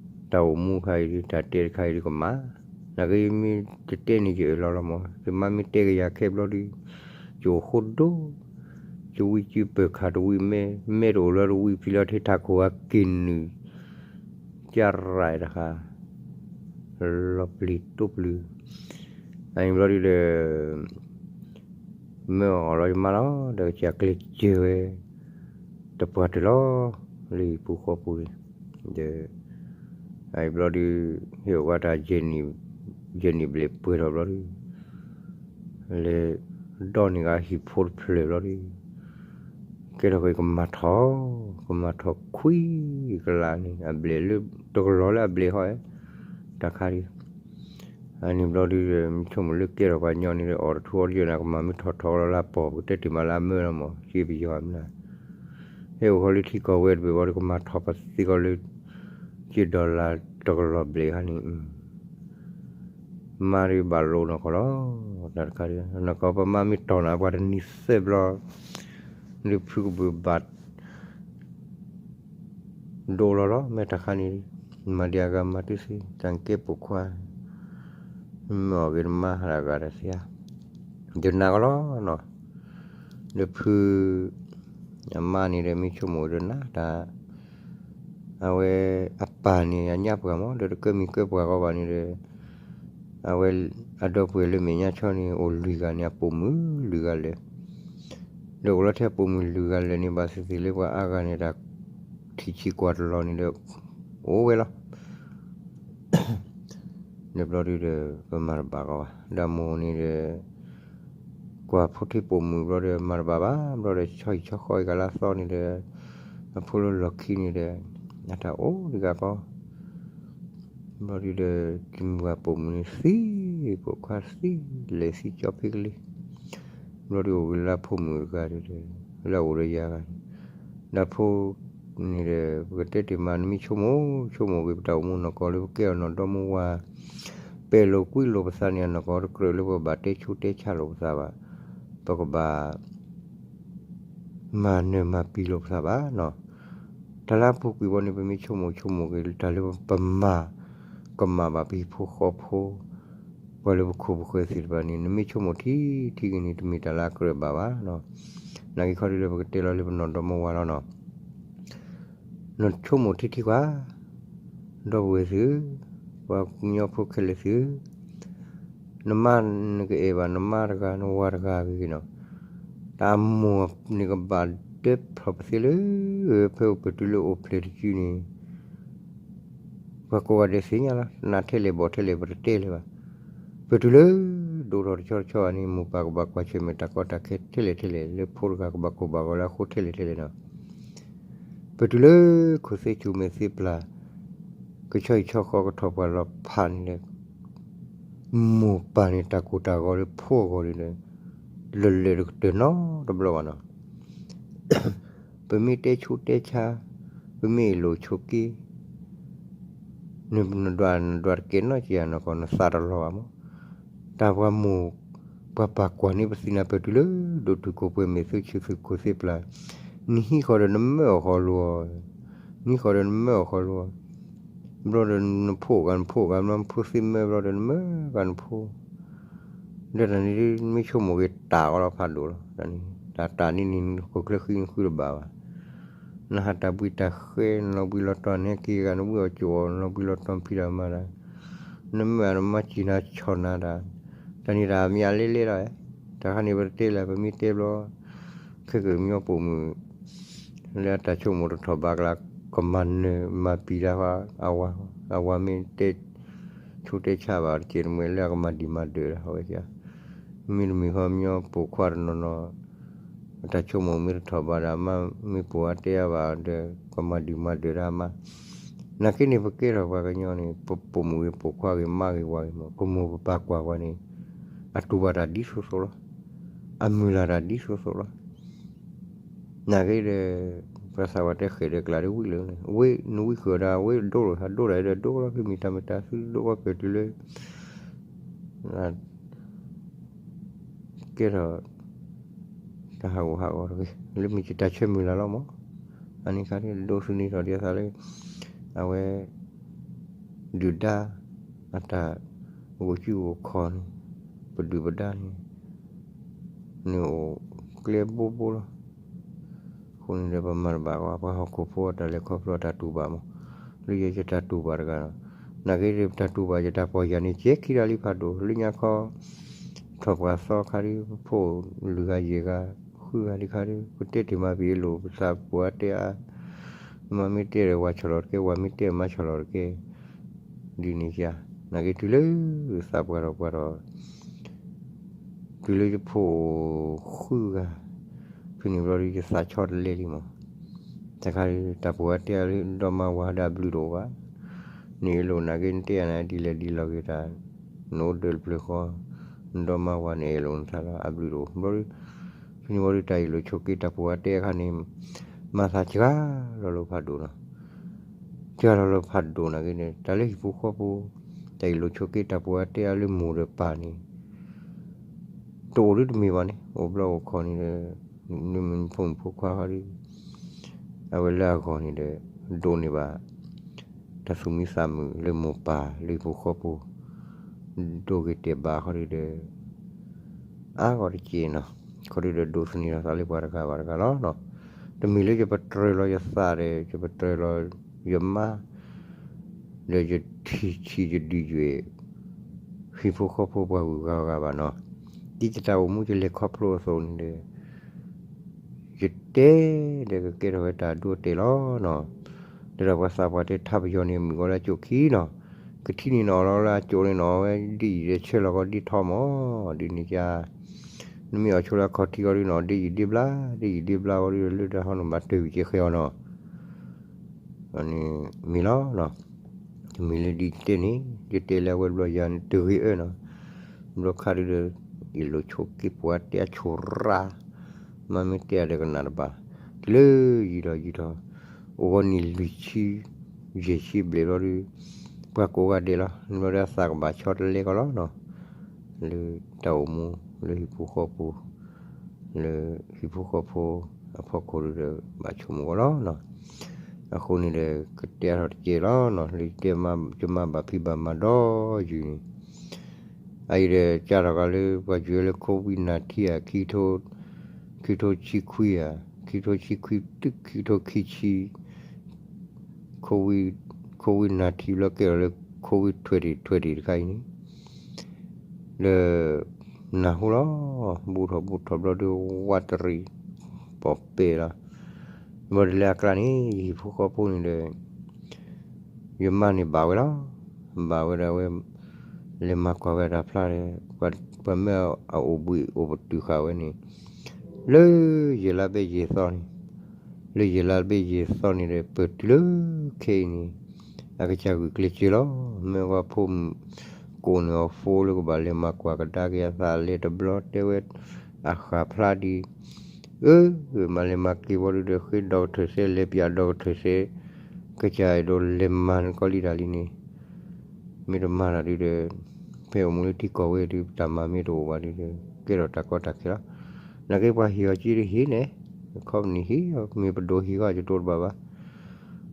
တၢ်အိၣ်မူခါအံၤဒုး တၢ်တဲတခါအံၤဒုးကမၣ်, နာ်က့မ့ၢ်တတဲန့ၣ် ယအၢၣ်လီၤလီၤမး, ယမါမ့ၢ်တဲကယၤခဲဘျီဒုး, ယအိၣ်ဃိဒိ, ယဝံကၠံပၢၢ်ခၣ်တဝံၣ်မဲ, မဲတအိၣ်လၢတဝံၣ်ဖံလီၤ ထံထးခိၣ်အက့ၤနုာ်, ကၢ်ရၢၢ်တခါ, လီၤပျံၤတိပျုၤ, အန့ၣ်ဘျီဒုးဒီး မၢအီၣ်လီၤယမါလီၤ, ဒီးကစၢ်ကျဲၤစၢၤဝဲ တပှၢ်တၢၢ်လီၤ, လၢဟံၣ်ပူၤဃီပူၤန့ၣ်, ဒီး အဘျီဒုး ဟ့ၣ်အိၣ်ဝဲတၢ် ယဲၢ်နံၣ်ဘျဲၣ်ပှဲၤထီၣ်ဘျီဒုး, လဲၤဒီန့ၢ်ဂၤဟံၣ်ဖိတဖျၢၣ်ဘျီဒုး, ကဲထီၣ်က့ၤကမၤထီၣ်, ကမၤထီၣ်ခွံကလးန့ၣ် အဘျဲၣ်လၢ တကလီၤလၢအဘျဲၣ်ဟီ, တၢ်ခါဒုး အန့ၣ်ဘျီဒုးဒီး မ့ၢ်ဆိကမိၣ်လၢကဲထီၣ်ပှၤညီန့ၣ်ဒီး အီၣ်တထူအီတယၢၢ်န့ၣ် ကမၤမ့ၢ်ထီၣ်ထီလီၤလၢအပီၢ် ပကတဲတ့ၢ်မးလၢအမၢလီၤမး က့ပယီၤမနုၤ, ဟဲအိၣ်ဃီလၢထံကီၢ်ဝဲတဘ့ၣ်ဘၣ်ဒီး ကမၤထီၣ်ပသ့ကီးလၢ က့ဒီလၣ်တကလီၤဘျဲၣ်ခါန့ၣ် မါဒုးဘၣ်လိာ်နီၢ်ကီၢ်လီၤ, တၢ်တခါဒုး နီၢ်ကီၢ်ပမါမ့ၢ်တီၢ်နၤပှၤတနံၤသၢဘျီ, ဒုးဖုကဘုးဘၣ် ဒိလီၤလီၤ မ့ၢ်တၢ်ခါန့ၣ်, မၤဒံးအဂၤမၤတုၤသ့ တၢ်ကဲပိာ်ခွါ, မ့ၢ်အီၣ်ဂ့ၤတမါဟးဂၤတသ့ဧါ, ယနာ်ကလီၤနီၤ, ဒီးဖု အမါန့ၣ်ဒီး မ့ၢ်ဆိကမိၣ်ဒီးနၤတၢ် အဝဲအပၢ်န့ၣ် အညါပှၢ်မး ဒီးတကၢမံၤကၢပှၢ်ဃီဘၣ်န့ၣ်ဒီး အဝဲအဒီပုၢ်ဝဲၢ်လၢမဲာ်ညါဆီန့ၣ် အိၣ်လွံၢ်ဂၤန့ၣ် အပိာ်မုၣ်လွံၢ်ဂၤလၢာ်, ဒီးအိၣ်လီၤထဲအပိာ်မုၣ်လွံၢ်ဂၤလၢာ်န့ၣ် ဘၣ်သ့ၣ်သ့ၣ်လၢပှၤအါဂၤန့ၣ် တၢ်ထံၣ်ဆံးကွၢ်တလီၤန့ၣ်ဒီး အိၣ်ဝဲလီၤ ဒီးဘျီဒုးဒီး ပမၤတဘၣ်ကီးဘၣ် ဒီးမိၢ်န့ၣ်ဒီး ကွၢ်ဖိထံပိာ်မုၣ်ဘျီဒီး မၤတဘၣ်ဘၣ် ဘျီဒီး ဆီဟံၣ်ဆီဃီအံၤကလါသီန့ၣ်ဒီး အဖိလၢလီၢ်ခံန့ၣ်ဒီး အတၢ်အိၣ်ဒံးဂၤကီး ဘျီဒုးဒီး တံၤမုၢ်ဂၤပိာ်မုၣ်န့ၣ်သံ, ပိာ်ခွါသံ, လဲၤသံကၠီဖံကလံၤ, ဘျီဒုးအိၣ်ဂ့ၤလၢအဖိမုၣ်တဂၤဒီး လၢအအိၣ်ဒီးယၤဂၤန့ၣ်, ဒီးဖိန့ၣ်ဒီး ပကတဲတ့ၢ်မး နမ့ၢ်ဆိကမိၣ်ဆိကမိၣ်ဂ့ၤ ပတၢ်အိၣ်မူနီၢ်ကီၢ်လၢပကဲအီၤနီၢ်ဒီမါဝၤ ပဲာ်လိာ်ကွံလိာ်ပသးန့ၣ် အနီၢ်ကီၢ်တကြၢးလၢပဘၣ်တဲဆူးတဲဆါလိာ်ပသးဘၣ်. ပ ပကဘၣ် မၤနၢၤမၤပံၤလိာ်ပသးဘၣ်နီၤ. တၢ်လၢအပူၤကွံာ်ဘီန့ၣ် ပမ့ၢ်ဆိကမိၣ်ဆိကမိၣ်က့ၤ တၢ်လၢပမၤ ကမၣ်ဘၣ်ပဟံၣ်ဖိဃီဖိ ပှၤလၢပခိၣ်ပဃၢၤသ့ၣ်တဖၣ်န့ၣ် နမ့ၢ်ဆိကမိၣ်ထံထံက့ၤန့ၣ် တမ့ၢ်တၢ်လၢအကြၢးဘၣ်ဘၣ်နီၤ. နာ်က့ခီဒုဒီး ပကတဲလီၤလၢပနီၢ်ဒီမါဝၤလီၤနီၤ. နဆိကမိၣ်ထံထံကွၢ် ဒီပုၢ်ဝဲၢ်သ့ၣ်ဧၢ, ပှၤကညီဖိခဲလၢာ်သ့ၣ်ဧၢ, နမါနကအဲၣ်ဘၣ် နမါတဂၤ နဝၤတဂၤဂ့ၤနီၤ, တၢ်အမိၢ်န့ၣ်ကဘၣ်ဒၢဖျီၣ်ပသ့လၢ ဖဲအိၣ်ပတုၤလၢအိၣ်ဖျဲၣ်တစုန့ၣ် ပှၤကိးဂၤဒဲးသ့ၣ်ညါလီၤ. နးထဲလဲၣ်ဘီၣ်ထဲလဲၣ် ပတတဲလၢၤဘၣ်. ပတုၤလၢ ဒိၣ်ထီၣ်တဆီတဆီဂၤန့ၣ် မိၢ်ပၢ်ကဘၣ်ကွၢ်ဆၢၣ်မဲာ်တၢ်ကီတၢ်ခဲထဲလဲၣ်ထဲလဲၣ် လၢဖိတဂၤကဘၣ်ကိၢ်ဘၣ်ဂီၤလၢအဃိထဲလဲၣ်ထဲလဲၣ်နီၤ. ပတုၤလၢ ခိၣ်သ့ၣ်ဆူၣ်မဲာ်သ့ၣ်ပျၢ် ကဆီဟံၣ်ဆီဃီကထီၣ်ပှၢ်လီၤဖးန့ၣ်ဒီး မိၢ်ပၢ်န့ၣ် တၢ်ကိၢ်တၢ်ဂီၤလၢဖိအဂီၢ်န့ၣ်ဒီး လၢာ်လၢာ်တကတၢၢ်နီတဘျီဘၣ်နီၤ. ပမ့ၢ်တဲဆူးတဲဆါ, ပမ့ၢ်အ့ၣ်လိာ်ဆိးက့ နဒွးနဒွးတကဲနီၣ်က့ယၤနီၢ်ကီၢ် နသးတလီၤဘၣ်မး. တၢ်ပှၤမိၢ် ပှၤပၢ်ကွၢ်န့ၢ်ပသ့ၣ်နၤ ပတုၤလၢ ဒိၣ်တုာ်ခိၣ်ပှဲၤမဲာ် သုဆူၣ်သုခိၣ်သ့ၣ်ပျၢ်, နဟံးဃီဒီးနမၢအီၣ်ဃီလိၤ, နဟံးဃီဒီးနမၢအီၣ်ဃီလိၤ, ဘျီဒီးနဖိးဂၤနဖိးဂၤ ဘျီနဖိသ့ၣ်မၢဘျီဒီးနမၢဂၤနဖိ ဒီးတၢ်န့ၣ် မ့ၢ်ဆိကမိၣ်က့ၤတၢ်အီၤလီၤဖးဒိၣ်လီၤ. တၢ်န့ၣ် တၢ်တၢ်န့ၣ်န့ၣ် နခိၣ်ချၢဃံနဃုတဘၣ်ဘၣ်. နဟးတၢ်ဘှံးတၢ်ဃဲ နလီၤဘှံးလီၤတီၤ နဟဲက့ၤဂၤ နဝံအီၣ်ကၠိအီၣ် နလီၤဘှံးလီၤတီၤ နဖံးတၢ်မၤတၢ်, နမၢနမါစံၢ်နၤဆီၣ်နၤတၢ်, တၢ်န့ၣ်တၢ်မ့ၢ်အလဲလဲလီၤ. တၢ်ခါန့ၣ်ပတတဲလၢၤ ပမ့ၢ်တဲဘျီ ခဲကၢၣ်ကညီပိာ်မုၣ် လၢအတၢ်ဆိကမိၣ်တထီၣ်ဘးကလၢ ကမၤနၢၤမၤပံာ်တၢ်ဃီ အဝၤမ့ၢ်တဲ ဆိတဲဆါဘၣ်တကဲတမှဲလၢအကမၤဒံးမၤဒၢးတၢ် အဝဲ မ့တမ့ၢ်ဃီမညီပိာ်ခွါတနီၤနီၤ အတၢ်ဆိကမိၣ်မ့ၢ်တထီၣ်ဘးဒီး အမါမ့ၢ်ပိာ်အါတဲအါဘၣ်ဒီး ကမၤဒံးမၤဒၢးတၢ်အမါ. နာ်က့န့ၣ် ပကဲထီၣ်ပှၤကညီန့ၣ် ပပိာ်မုၣ်ဂ့ၤပိာ်ခွါဂ့ၤ မါဂ့ၤဝၤဂ့ၤမး ပမိၢ်ပပၢ်ကွၢ်ပှၤန့ၣ် အတူၢ်ဘၣ်တၢ်ဒ်သိးသိးလီၤ. အမုၢ်လၢ်တၢ်ဒ်သိးသိးလီၤ. နာ်က့ဒီး ပှၤသးပှၢ်တဲဃဲၣ်ဒီးကျးဒီးဝံလၢ ဝ့ၢ်နဝံဃုာ်ဒီး ဝ့ၢ်ဒိၣ်လိာ်သးဒိၣ်ဒီးဒိၣ်လီၤ ဖဲမ့ၢ်တၢ်မ့ၢ်တၢ်သုဒိၣ်ကီၢ်ပၢၢ်တုၤလၢ ကဲထီၣ် တၢ်ဟးဂူာ်ဟးဂီၤတဂ့ၤ လၢမ့ၢ်တၢ်ဆၢမုၢ်လၢ်လီၤမး. အန့ၣ်ခါဒ်ဒိးသန့ၤထီၣ်ဒ်အသးလၢ အဝဲ ဒုၣ်ဒါ အတၢ်ဂိၢ်စုဂိၢ်ခီၣ်န့ၣ် ပဒုၣ်ပဒါန့ၣ် န့ၣ်အိၣ်ကျဲဘိဘိလီၤ. အဃိန့ၣ်ဒီး ပမၤတဘၣ်ကီး ပှၤဟီၣ်ခိၣ်ဖိအတၢ်လဲၤခီဖျိအတၢ်တူၢ်ဘၣ်မး. လၢယဲယတၢ်တူၢ်ဘၣ်တဂၤလီၤ. နာ်က့ဒီး ပတၢ်တူၢ်ဘၣ်ယတၢ်ပီၢ်ယၢ်န့ၣ် ကဲခံဒၣ်လံဖးဒိၣ် လၢညါခီ ထီၣ်ပှၤသီခါဒ် ပဖိးလုၢ်ဂၤယဲၢ်ဂၤ ဃုဂၤလံခါဒ် ပတဲတ့ၢ်မၤပံာ်လိာ် ပသးပှၢ်တဲအါ မါမ့ၢ်တဲဒီးဝၤဆီၣ်လီၤတကဲ ဝၤမ့ၢ်တဲမါဆီၣ်လီၤတကဲ ဒ်န့ၣ်ယါ နာ်က့တုၤလၢ သးပှၢ်ထီၣ်ပှၢ်ထီၣ် တုၤလၢယဖိးဃုဂၤ ဖဲန့ၣ်ဘျီဒ်ယသးဆီတလဲလံမး. တခါဒ် တၢ်ပှၢ်တဲအါလၢဒီမါဝၤဒီးအဘျုးတအိၣ်ဘၣ်. နအ့ၣ်လိာ်နာ်က့ နတဲယၤန့ၣ် ဒ်လဲၣ်ဒ်လဲၣ်ဂ့ၤတၢ် နအိၣ်ဒၢးတဖျၢၣ်ဃီ နဒီမါဝၤန့ၣ် အ့ၣ်လိာ်နသးလီၤ အဘျုးတအိၣ် ဘျီဒ် ဖဲန့ၣ်ဘျီဒ်တၢ်အ့ၣ်လိာ်ဆိးက့တၢ်ပှၢ်တဲအခါန့ၣ် မၤသးစှၤလီၤလၢဖးဒိၣ်နီၤ. စှၤလီၤလၢဖးဒိၣ်နာ်က့န့ၣ် တၢ်လၢဟံၣ်ဖိဃီဖိ တၢ်အ့ၣ်လိာ်ဆိးက့တၢ်ပှၢ်တဲအါလၢမိၢ်ဒီးပၢ်န့ၣ် တအိၣ်ဒ်တမ့ၢ်ဘၣ်န့ၣ် အိၣ်ဘျီအိၣ်ခီၣ်န့ၣ်ဒီး နမ့ၢ်ဖိမုၣ်ဖိခွါဃီဒ် အဝဲလၢအဂီၢ်န့ၣ်ဒီး ဒိးန့ၢ်ဘၣ် တၢ်သူၣ်မံသးမုာ်လၢမိၢ်ပၢ်လၢဟံၣ်ဖိဃီဖိ ဒိဂ့ၤတဲာ်ဘၣ်ဃီဒ်ဒီး အါဂီၢ်တက့ၢ်နီၤ. ခီဒ်ဒီးဒိးသန့ၤထီၣ်သးလၢပှၤတဂၤဘၣ်တဂၤလီၤ. တမ့ၢ်လၢယပတြၢၤလီၤယသးဒီး ယပတြၢၤလီၤယမါ ဒီးယထံၣ်ဆံးယဒုးယွဲၢ် ဟံၣ်ဖိဃီဖိပှၤဂုၤဂၤဂၤဘၣ်နီၤ. ဒ်ယတၢ်အိၣ်မူယလဲၤခီဖျိအသိးန့ၣ်ဒီး ယတဲဒီးကကဲထီၣ်ဝဲတၢ်ဒိတဲာ်လီၤနီၤ. ဒီးပှၤသးပှၢ်တဲထါပယီၤန့ၣ် မုၣ်ကီၤလၢအကၠိၣ်ခံနီၤ. ကထံၣ်န့ၣ်နီၤလီၤလၢအကၠိၣ်န့ၣ်နီၤ အဝဲဒ်အံၤဒီးဆၢလီၤကီးဒ်ထီမး ဒ်န့ၣ်ယါ နမ့ၢ်အီၣ်ဆိလၢအခီၣ်ထံးအီၤဒ်နီၤ ဒ်ယံာ်ဒ်ဘျါ ဒ်ယံာ်ဒ်ဘျါအီၤဒ်လၢတၢ်ဟီန့ၣ်ဘၣ်တၢ်ဝံၤကဲဃဲအီၤနီၤ. န့ၣ်မ့ၢ်လီၤ. တမ့ၢ်လၢဒ်ယတဲန့ၣ် ယတဲလၢအဝဲဘျီယၤန့ၣ် တဂ့ၤအၢနီၤ. ဘျီခါဒ်ဒီး အ့ၣ်လိာ်ဆိးက့ပှၤတဲအဆိၣ်ရၣ် မ့မ့ၢ်တဲအါဒီးကနၣ်တဘၣ် တုၤလၢယံာ်ထီၣ်ယံာ်ထီၣ် အိၣ်ဂီၤနံၣ်လွံၢ်ဆံ ယဲၢ်ဆံဘျဲၣ်ဘျီဒ် ပှၤကိးဂၤဒဲးလီၤ. ဘျီဒ်အသးကဘၣ်ဆီတလဲကီးလီၤနီၤ. လၢတၢ်အိၣ်မူလၢဟံၣ်ဖိဃီဖိ လၢဟံၣ်ဖိဃီဖိအဖီခိၣ်ဒီး ဘၣ်ဆိကမိၣ်ဂီၢ်လီၤ. အဃိန့ၣ်ဒီး ကတဲအါထီၣ်တကဲလီၤနီၤ, လၢယတဲမါဘၣ်ဖံးဘၣ်မၤဒီးယုၢ်န့ၣ်, အအံၤဒီး ကၢ်ထီၣ်ကးလၢပှၤယုၢ်လၢ COVID nineteen ဧါ, ခံကထိဆံခွံဧါ, ခံကထိဆံခွံတုၤခံကထိခံဆံ COVID COVID nineteen ဘျီကဲထီၣ်လၢ COVID twenty twenty တခါအံၤန့ၣ် လၢ နၢ်ဟူလီၤ, ဘူးထီၣ်ဘူးထီၣ်ဘျီဒီး ဝးတရံး ပိာ်ပဲာ်လီၤ. ဘၣ်ဒီးလၢအကျါန့ၣ် ယဟံၣ်ဖိဃီဖိန့ၣ်ဒီး ယမါန့ၣ်ဘၣ်ဝဲလီၤ. ဘၣ်ဝဲဒီးအဝဲ လဲၤမၤကွၢ်ဝဲတၢ်ဖျါဒီး ပှၤမ့ၢ်အအိၣ်ဘှံးအိၣ်ပတုာ်ဃာ်ဝဲန့ၣ် လၢယဲၢ်လါဘ့ၣ်ယဲၢ်သီန့ၣ်, လၢယဲၢ်လါဘ့ၣ်ယဲၢ်သီန့ၣ်ဒီး ပတုၤလၢခဲအံၤန့ၣ် အကစၢ်ဂုာ်ကျဲးစၢးလီၤ. မ့ၢ်ဝဲဖိမုၣ်ကိးန့ၢ်အီၤ phone လၢကဘၣ်လဲၤမၤကွၢ်ကဒါက့ၤအသး လဲၤတဘျီတဲဝဲ အဃၣ်ဖျါဒံး, အၢ မၤလဲၤမၤက့ၤဝံၤဒီး ဃ့ဒီကထၢၣ်စဲ လဲၤပၠးဒီကထၢၣ်စဲ ကစၢ်အဲၣ်ဒိးလဲၤမၤနကီလံတၢ်လံန့ၣ် မ့ၢ်တမၤတၢ်ဒုးဒီး ဖဲအိၣ်မူလၢထံကီၢ်ဝဲဒီး တၢ်မၤမ့ၢ်တအိၣ်ဘၣ်ဒုးဒီး ကဲထီၣ်တၢ်ကီတၢ်ခဲလီၤ. နာ်က့ပှၤဟ့ၣ်အီၤက့ဒုးဟ့ၣ်န့ၣ် ခီပနံၣ်ဟ့ၣ်အီၤ မ့ၢ်ပဒိၣ်ဟ့ၣ်အီၤ ယတိတဘၣ်ဘၣ်.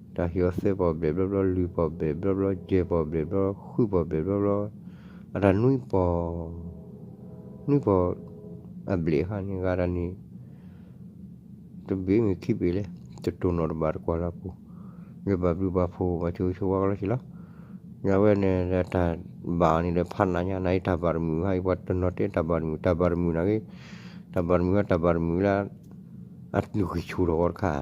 တၢ်ဟ့ၣ်အီၤသၢပီၣ်ဘျဲၣ်ဘျီဘျီ လွံၢ်ပီၣ်ဘျဲၣ်ဘျီဘျီ ယဲၢ်ပီၣ်ဘျဲၣ်ဘျီ ဃုပီၣ်ဘျဲၣ်ဘျီဘျီ အတၢ်နွံပီၣ် နွံပီၣ် အဘျဲၣ်ဟါန့ၣ် ဂၤတၢ်န့ၣ် တဘ့ၣ်မ့ၢ်ခံဘ့ၣ်လဲၣ် တတိၢ်နီၣ်တဘၣ်တကွၢ်လၢအပူၤ, ယဘၣ်ဘျုးဘၣ်ဖှိၣ် ဘၣ်ဆိၣ်ဂ့ၤဆိၣ်ဝါကလီၤဆံးလီၤ. ညါဝဲန့ၣ်ဒီးတၢ်ဘၣ်အီၤန့ၣ်ဒီး ဖးနးညါ နအံၤတၢ်ဘၣ်တမုာ်ဟါအံၤ ပှၤတနီၤတဲတၢ်ဘၣ်တမုာ် တၢ်ဘၣ်တမုာ်နာ်က့ တၢ်ဘၣ်တမုာ်ဟါ တၢ်ဘၣ်တမုာ်လၢ အဂံၢ်ဆူၣ်ထီၣ်ဂီၤတခါ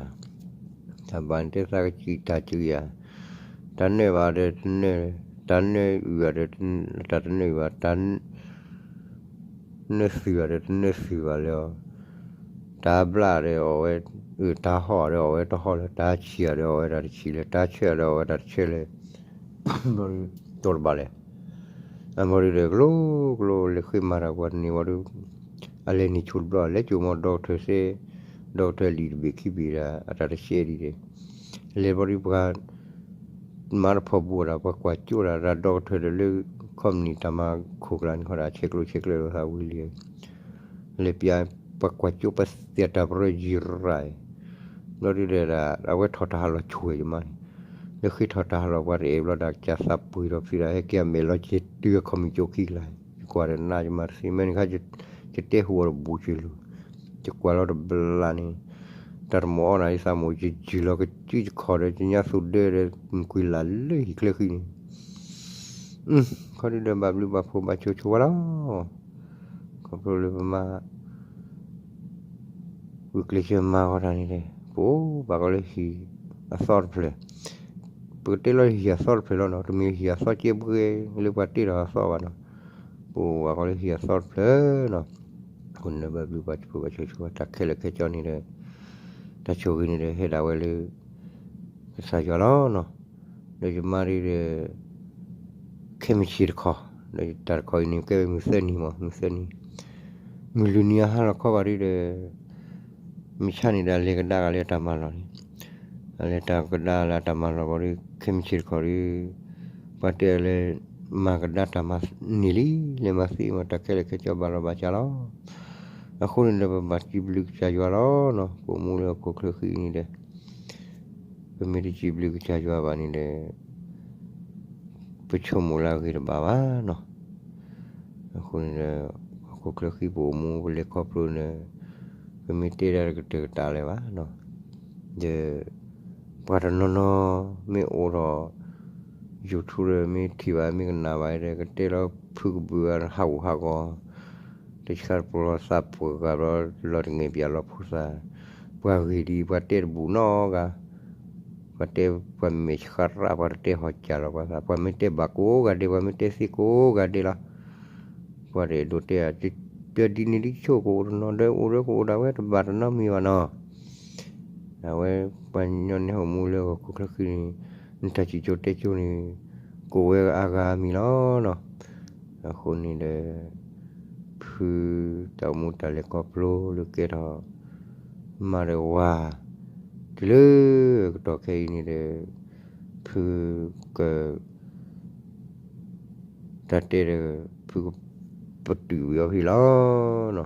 တၢ်ဘၣ်န့ၣ်တဲသးကစံးတၢ်စံးယၤ, တၢ်နၢဘၣ်ဒီးတနၢ, တၢ်နၢအုၣ်ဘၣ်ဒီး တၢ်တနၢအုၣ်ဘၣ်, တၢ် နၢသုၣ်ဘၣ်ဒီးတနၢသုၣ်ဘၣ်လၢၤ, တၢ်ဘျၣ်ဒီးအီၣ်ဝဲ, တၢ်ဟီၣ်ဒီးအီၣ်ဝဲတဟီၣ်လၢၤ, တၢ်ဆံၣ်ဒီးအီၣ်ဝဲတၢ်တဆံၣ်လၢၤ, တၢ်ဆၢဒီးအီၣ်ဝဲတၢ်တဆၢလၢၤ, ဘျီဒုး တိၢ်တဘၣ်လဲၣ်. အဘျီဒုးဒီး ကလိကလိလဲၤဃ့မၤတၢ်ပှၤတန့ၢ်ဘၣ်ဒီး အလဲၤန့ၢ်ဆိတဘျီ လဲၤကိမီၤဒီကထၢၣ်စဲ, ဒီကထၢၣ်လံာ်တဘ့ၣ်ခံဘ့ၣ်ဒၣ် အတၢ်တဆဲဒံးဒီး လဲၤဘျီဒုးပှၤ မၤတဖီၣ်ဘူးအီၤဒၣ် ပှၤကွၢ်ကၠိတၢ် တၢ်ဒီကထၢၣ်ဒီးလၢ ခီပနံၣ်တၢ်မၤခိၣ်ကျါန့ၣ် ခီဒၣ်ဆဲးကျိးဆဲးကျၢလိာ်သးဝံၤလံ, လဲၤပၠး ပှၤကွၢ်ကၠိပှၤသ့ၣ်တၢ်ပရၢယံၤရၣ်, ဘျီဒုးဒီး အဝဲထီၣ်တၢ်ဟးလီၤဆိၣ်ဝဲယမါန့ၣ်, လၢဃ့ထီၣ်တၢ်ဟးလီၤပှၤတအဲၣ်ဘျီဒၣ် ကစၢ်သးပှ့ၤဒီးဖံးဒၣ် ဟဲက့ၤအမဲာ်လီၤက့ၤတုၤအခီၣ်မုၢ်ကၠိခံကျါ, ယကွၢ်ဒီးနးယမါတသ့ မ့ၢ်န့ၣ်ခါ ယတဲဟူးအီၤတဘူးက့ၤလူၤ, ယကွၢ်လီၤတဘျီန့ၣ် တၢ်တမီၤအီၣ်နၤဒ်သးမိၢ် ယယုၢ်လီၤကစုၢ်ယခီၣ်ဒီး ယညါသူၣ်ဒၢဒီး မုၢ်ကွံာ်လၢ်လၢဟံၣ်ချၢဃံန့ၣ်, ခီဒုးဒီးဘၣ်ဘျုးဘၣ်ဖှိၣ်ဘၣ်ဆိၣ်ဂ့ၤဆိၣ်ဝါလီၤ. ခီဖျိလၢပမၤ ဂုာ်ကျဲးစၢးမၤဂီၤတၢ်န့ၣ်ဒီး ပအိၣ်ဘၣ်ကီးလၢဟံၣ်အသီတဖျၢၣ်, ပကတဲလီၤဟံၣ်အသီတဖျၢၣ်လီၤနီၤ, တမ့ၢ်ဟံၣ်အသီကဲဘှဲလၢပှၤတ့ထီၣ်အသီဘၣ်နီၤ, ပအိၣ်ဘၣ်ကီးလၢဟံၣ်အသီတဖျၢၣ်နီၤ, အဃိန့ၣ်ဒီးဘၣ်ဘျုးဘၣ်ဖှိၣ်ဘၣ်ဆိၣ်ဂ့ၤဆိၣ်ဝါ တၢ်ခဲလၢာ်ခဲဆ့န့ၣ်ဒီး တၢ်ဆိၣ်ဂ့ၤန့ၣ်ဒီး ဟဲဒၣ်ဝဲလၢ ကစၢ်ယွၤလီၤနီၤ, ဒီးယမါဒုးဒီး ခဲမုၢ်ဆ့ၣ်တခီ, ဒီးတၢ်တခီအံၤန့ၣ် ကဲဝဲမုၢ်သၢနံၤမး မုၢ်သၢနံၤ, မုၢ်လွံၢ်နံၤအဟါလီၤခီဘၣ်ဒုးဒီး မုၢ်ဆါန့ၣ်ဒီး အလဲၤကဒါက့ၤလၢအတၢ်မၤလီၢ်န့ၣ်, အလဲၤတၢ်ကဒါလၢအတၢ်မၤလီၢ်ဘၣ်ဒီး ခဲမုၢ်ဆ့ၣ်တခီဒီး ပှၤတဲလၢ မၤကဒါတၢ်မၤန့ၢ်လံ, လဲၤမၤသ့မး တၢ်ခဲလၢာ်ခဲဆ့ဘၣ်လီၤဘၣ်စးလီၤ. အဃိန့ၣ်ဒီး ပဘၣ်စံးဘျုးကစၢ်ယွၤလီၤနီၤ, ပအိၣ်မူလၢဟီၣ်ခိၣ်ချၢဃံအံၤန့ၣ်ဒီး ပမ့ၢ်တစံးဘျုးကစၢ်ယွၤဘၣ်န့ၣ်ဒီး ပဆိကမိၣ်လၢအဂ့ၤတဘၣ်ဘၣ်နီၤ. အဃိန့ၣ်ဒီး ဟီၣ်ခိၣ်ချၢဃံပအိၣ်မူပလဲၤခီဖျိန့ၣ် ပမ့ၢ်တဲဒၣ်တကတၢၢ်ကတၢၢ်လၢၤဘၣ်နီၤ. ဒီး ပှၤတနီၤနီၤမ့ၢ်အိၣ်ထီၣ် YouTube ဒီး မ့ၢ်ထံၣ်ဘၣ်မ့ၢ်ကနၣ်ဘၣ်ဒီး ကတဲလီၤဖုကဘုးအဟးဂူာ်ဟးဂီၤ တဆှါတပှီၤလီၤသးပှၢ်ဂၤဘျီ လီၤတငဲၢ်ပၠးလီၤဖိသၣ်, ပှၤဂ့ၤဒ်အံၤ ပှၤတဲတဘူးနီတဂၤ, ပှၤတဲပှၤမဲာ်ဆှးရၣ် ပှၤတတဲဟီၣ်စၢ်လီၤပှၤသး, ပှၤမ့ၢ်တဲဘၣ်ကိးဂၤဒဲး ပှၤမ့ၢ်တဲသ့ကိးဂၤဒဲးလီၤ. ပှၤတအဲၣ်ဒိးတဲ ပျၢၤဒ်န့ၣ်ဒ်ဆိ ကအိၣ်တနီၤဒီးအိၣ်ဒီးကအိၣ်ဒၣ်ဝဲ တဘၣ်တနီၤမံၤဘၣ်နီၤ. အဝဲပှၤကညီန့ၣ်ဟီၣ်မူလၢဟီၣ်ခိၣ်ချၢဃံန့ၣ် နတၢ်စံၣ်ကၠိတဲကၠိန့ၣ် ကအိၣ်ဝဲအါဂၤအါမံၤလီၤနီၤ. အဃိန့ၣ်ဒီး ဖုတၢ်အိၣ်မူတၢ်လဲၤခီဖျိလၢကဲထီၣ် မါဒီးဝၤ တုၤလၢကတီၢ်ခဲအံၤန့ၣ်ဒီး ဖုက တၢ်တဲဒီး ဖုကပတုာ်ဝံၤအီၤဖဲလီၤနီၤ.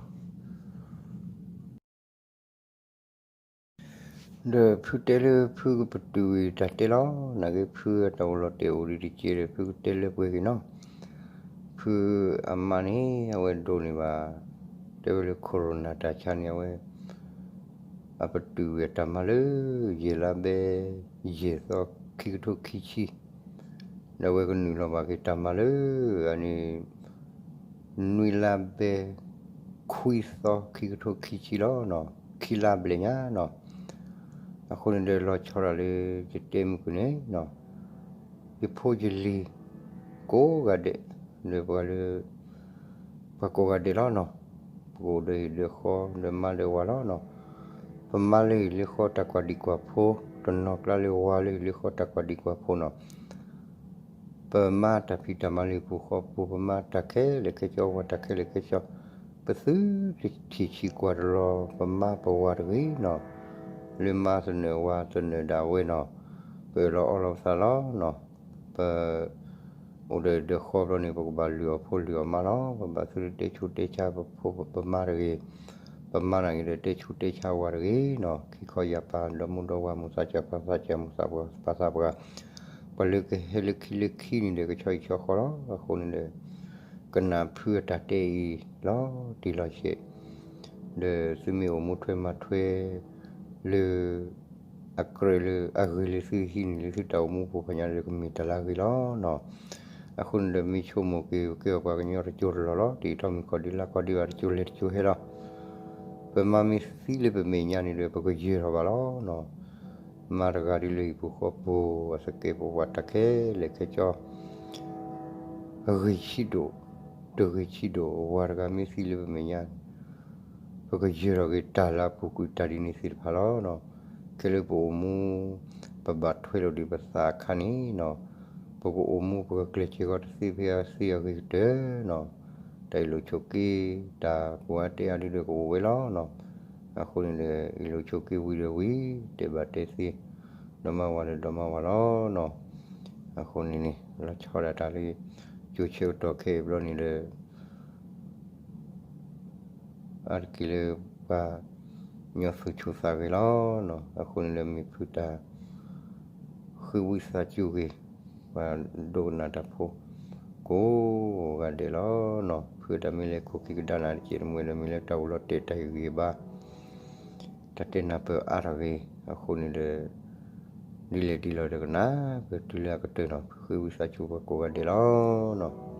ဒီးဖုတဲလၢဖုကပတုာ်ဝံၤတၢ်တဲလီၤ. နာ်က့ဖုအတၢ်အိၣ်လီၤတဲာ်အိၣ်ဒံးတက့ၢ်ဒီး ဖုကတဲလၢပှဲၤက့ၤနီၤ. ဖုအမါန့ၣ် အဝဲဒိးန့ၢ်ဘၣ် တဲဝဲလၢ corona တၢ်ဆါန့ၣ် အဝဲ အပတုာ်ဝံၤအတၢ်မါလၢ ယဲၢ်လါဘဲ ယဲၢ်သီ ခံကထိခံဆံ ဒီးအဝဲကနုာ်လီၤဘၣ်က့ၤတၢ်မါလၢ အန့ၣ် နွံလါဘဲ ခွံသီ ခံကထိခံဆံလီၤ. ခံလါဘျဲၣ်ညါနီၤ. အဃိန့ၣ်ဒီးလီၤဆီဒၣ်တၢ်လၢ ယတဲမုၢ်ကန့ၣ် ယဖိယလံၤ ကိးဂၤဒဲး ဒီးပှၤလၢ ပှၤကိးဂၤဒဲးလီၤနီၤ. ပကအိၣ်ဒီးဟံၣ်ဒီးဃီ ဒီးမါဒီးဝၤလီၤနီၤ. ပမါလၢဟံၣ်လၢဃီတၢ်ကွၢ်ဒံးကွၢ်ဖိ, တနီၤကျါလၢဝၤလၢဟံၣ်လၢဃီတၢ်ကွၢ်ဒံးကွၢ်ဖိနီၤ. ပမါတၢ်ဖံးတၢ်မၤလၢဟံၣ်ပူၤဃီပူၤ, ပမါတၢ်ခဲလၢာ်ခဲဆ့, ဝၤတၢ်ခဲလၢာ်ခဲဆ့, ပသုတထံၣ်ဆံးကွၢ်တလီၤ ပမါပဝၤတဂ့ၤနီၤ. လၢမါသနၢၣ်ဝၤသနၢၣ်ဒၣ်ဝဲနီၤ. ပအၢၣ်လီၤအီလီၤပသးလီၤနီၤ. ပ အိၣ်ဒီးဟံၣ်ဒီးဃီဘျီန့ၣ် ပကဘၣ်လုၢ်အီၣ်ဖိလုၢ်အီၣ်မါလီၤ. ပဘၣ်သုတတဲဆူးတဲဆါပဖိပမါတဂ့ၤ, ပမါနာ်က့ဒီးတဲဆူးတဲဆါဝၤတဂ့ၤနီၤ. ခံခီယၢ်ပၤ ဒီမုၣ်ဒီဝၤ မုၢ်သးစၢ်ပၢ်သးစၢ် မုၢ်သးပှၢ်ပၢ်သးပှၢ်, ပှၤလၢကဟဲလၢခံလၢခံန့ၣ်ဒီး ကဆီဟံၣ်ဆီဃီလီၤ. အဃိန့ၣ်ဒီး ကနၣ်ဖုအတၢ်တဲအံၤ လီၤတံၢ်လီၤဆဲး ဒီးသုမ့ၢ်အိၣ်မူထွဲမၤထွဲလၢ အကြၢးလၢအဂ့ၤလၢသုဟံးန့ၢ်လၢသုတၢ်အိၣ်မူပူၤဖးညါဒီး ကမ့ၢ်တၢ်လၢအဂ့ၤလီၤနီၤ. အဃိန့ၣ်ဒီး မ့ၢ်ဆိကမိၣ်က့ၤ ကဲအီၤပှၤကညီတကၠိတလီၢ်လီၤ. တအံၤထီၣ်မ့ၢ်ကီၢ်ဒ်လါကီၢ်ဒ်ဘၣ် တကၠိလဲၤတကၠိဟဲလီၤ. ပမါမ့ၢ်သံလၢပမဲာ်ညါန့ၣ်ဒီး ပကယၢၤထီၣ်ဘၣ်လီၤနီၤ. မါတဂၤဒ်လၢဟံၣ်ပူၤဃီပူၤ အသကဲးပဝးတၢ်ခဲလၢာ်ခဲဆ့ ဂ့ၤဆံးဒိၣ်, တဂ့ၤဆံးဒိၣ် ဝၤတဂၤမ့ၢ်သံလၢပမဲာ်ညါ ပကယၢၤထီၣ်က့ၤတၢ်လၢအပူၤကွံာ်တၢ်ဒ်န့ၣ်သ့ၣ်တဖၣ်လီၤ. ခဲလၢပအိၣ်မူ ပဘၣ်ထွဲလိာ်ဒံးပသးအခါန့ၣ်နီၤ, ပကအိၣ်မူပကကျဲးစၢးကီးတသ့ဖဲအသ့အဂ့ၤကတၢၢ်နီၤ. တၢ်အ့ၣ်လိာ်ဆိးက့ တၢ်ပူၤအါတဲအါဒ်ဒီးကအိၣ်ဝဲလီၤနီၤ. အဃိန့ၣ်ဒီး အ့ၣ်လိာ်ဆိးက့ဝံၤဒီးဝံၤ တဲဘၣ်တဲသ့ ဒီမါဝၤဒီးဒီမါဝၤလီၤနီၤ. အဃိန့ၣ်န့ၣ် လီၤဆီဒၣ်တၢ်လၢ ကၠိဆၢကတီၢ်ခဲအံၤဘျီန့ၣ်ဒီး အါတက့ၢ်လၢပှၤကညီသူၣ်ဆူၣ်သးဂဲၤလီၤ. အဃိန့ၣ်လၢမ့ၢ်ဖုတၢ်ဃ့ဝံသးစူၤဂ့ၤ ပှၤဒိကနၣ်တၢ်ဖိ ကိးဂၤဒဲးလီၤ. ဖုတၢ်မ့ၢ်လဲၤခိၣ်ခံကဒါနၤတကဲးတမှဲဒီး မ့ၢ်လၢတၢ်အိၣ်လီၤတဲာ်တၢ်ဟ့ၣ်ဂံၢ်ဘါ တၢ်တဲနၢ်ပၢၢ်အါထီၣ်ဂ့ၤ အဃိန့ၣ်ဒီး ဒ်လဲၣ်ဒ်လဲၣ်ဒီးကနၣ် ပတုၤလၢအကတၢၢ်နီၤ ဖုဃ့ဝံသးစူၤပှၤကိးဂၤဒဲးလီၤနီၤ.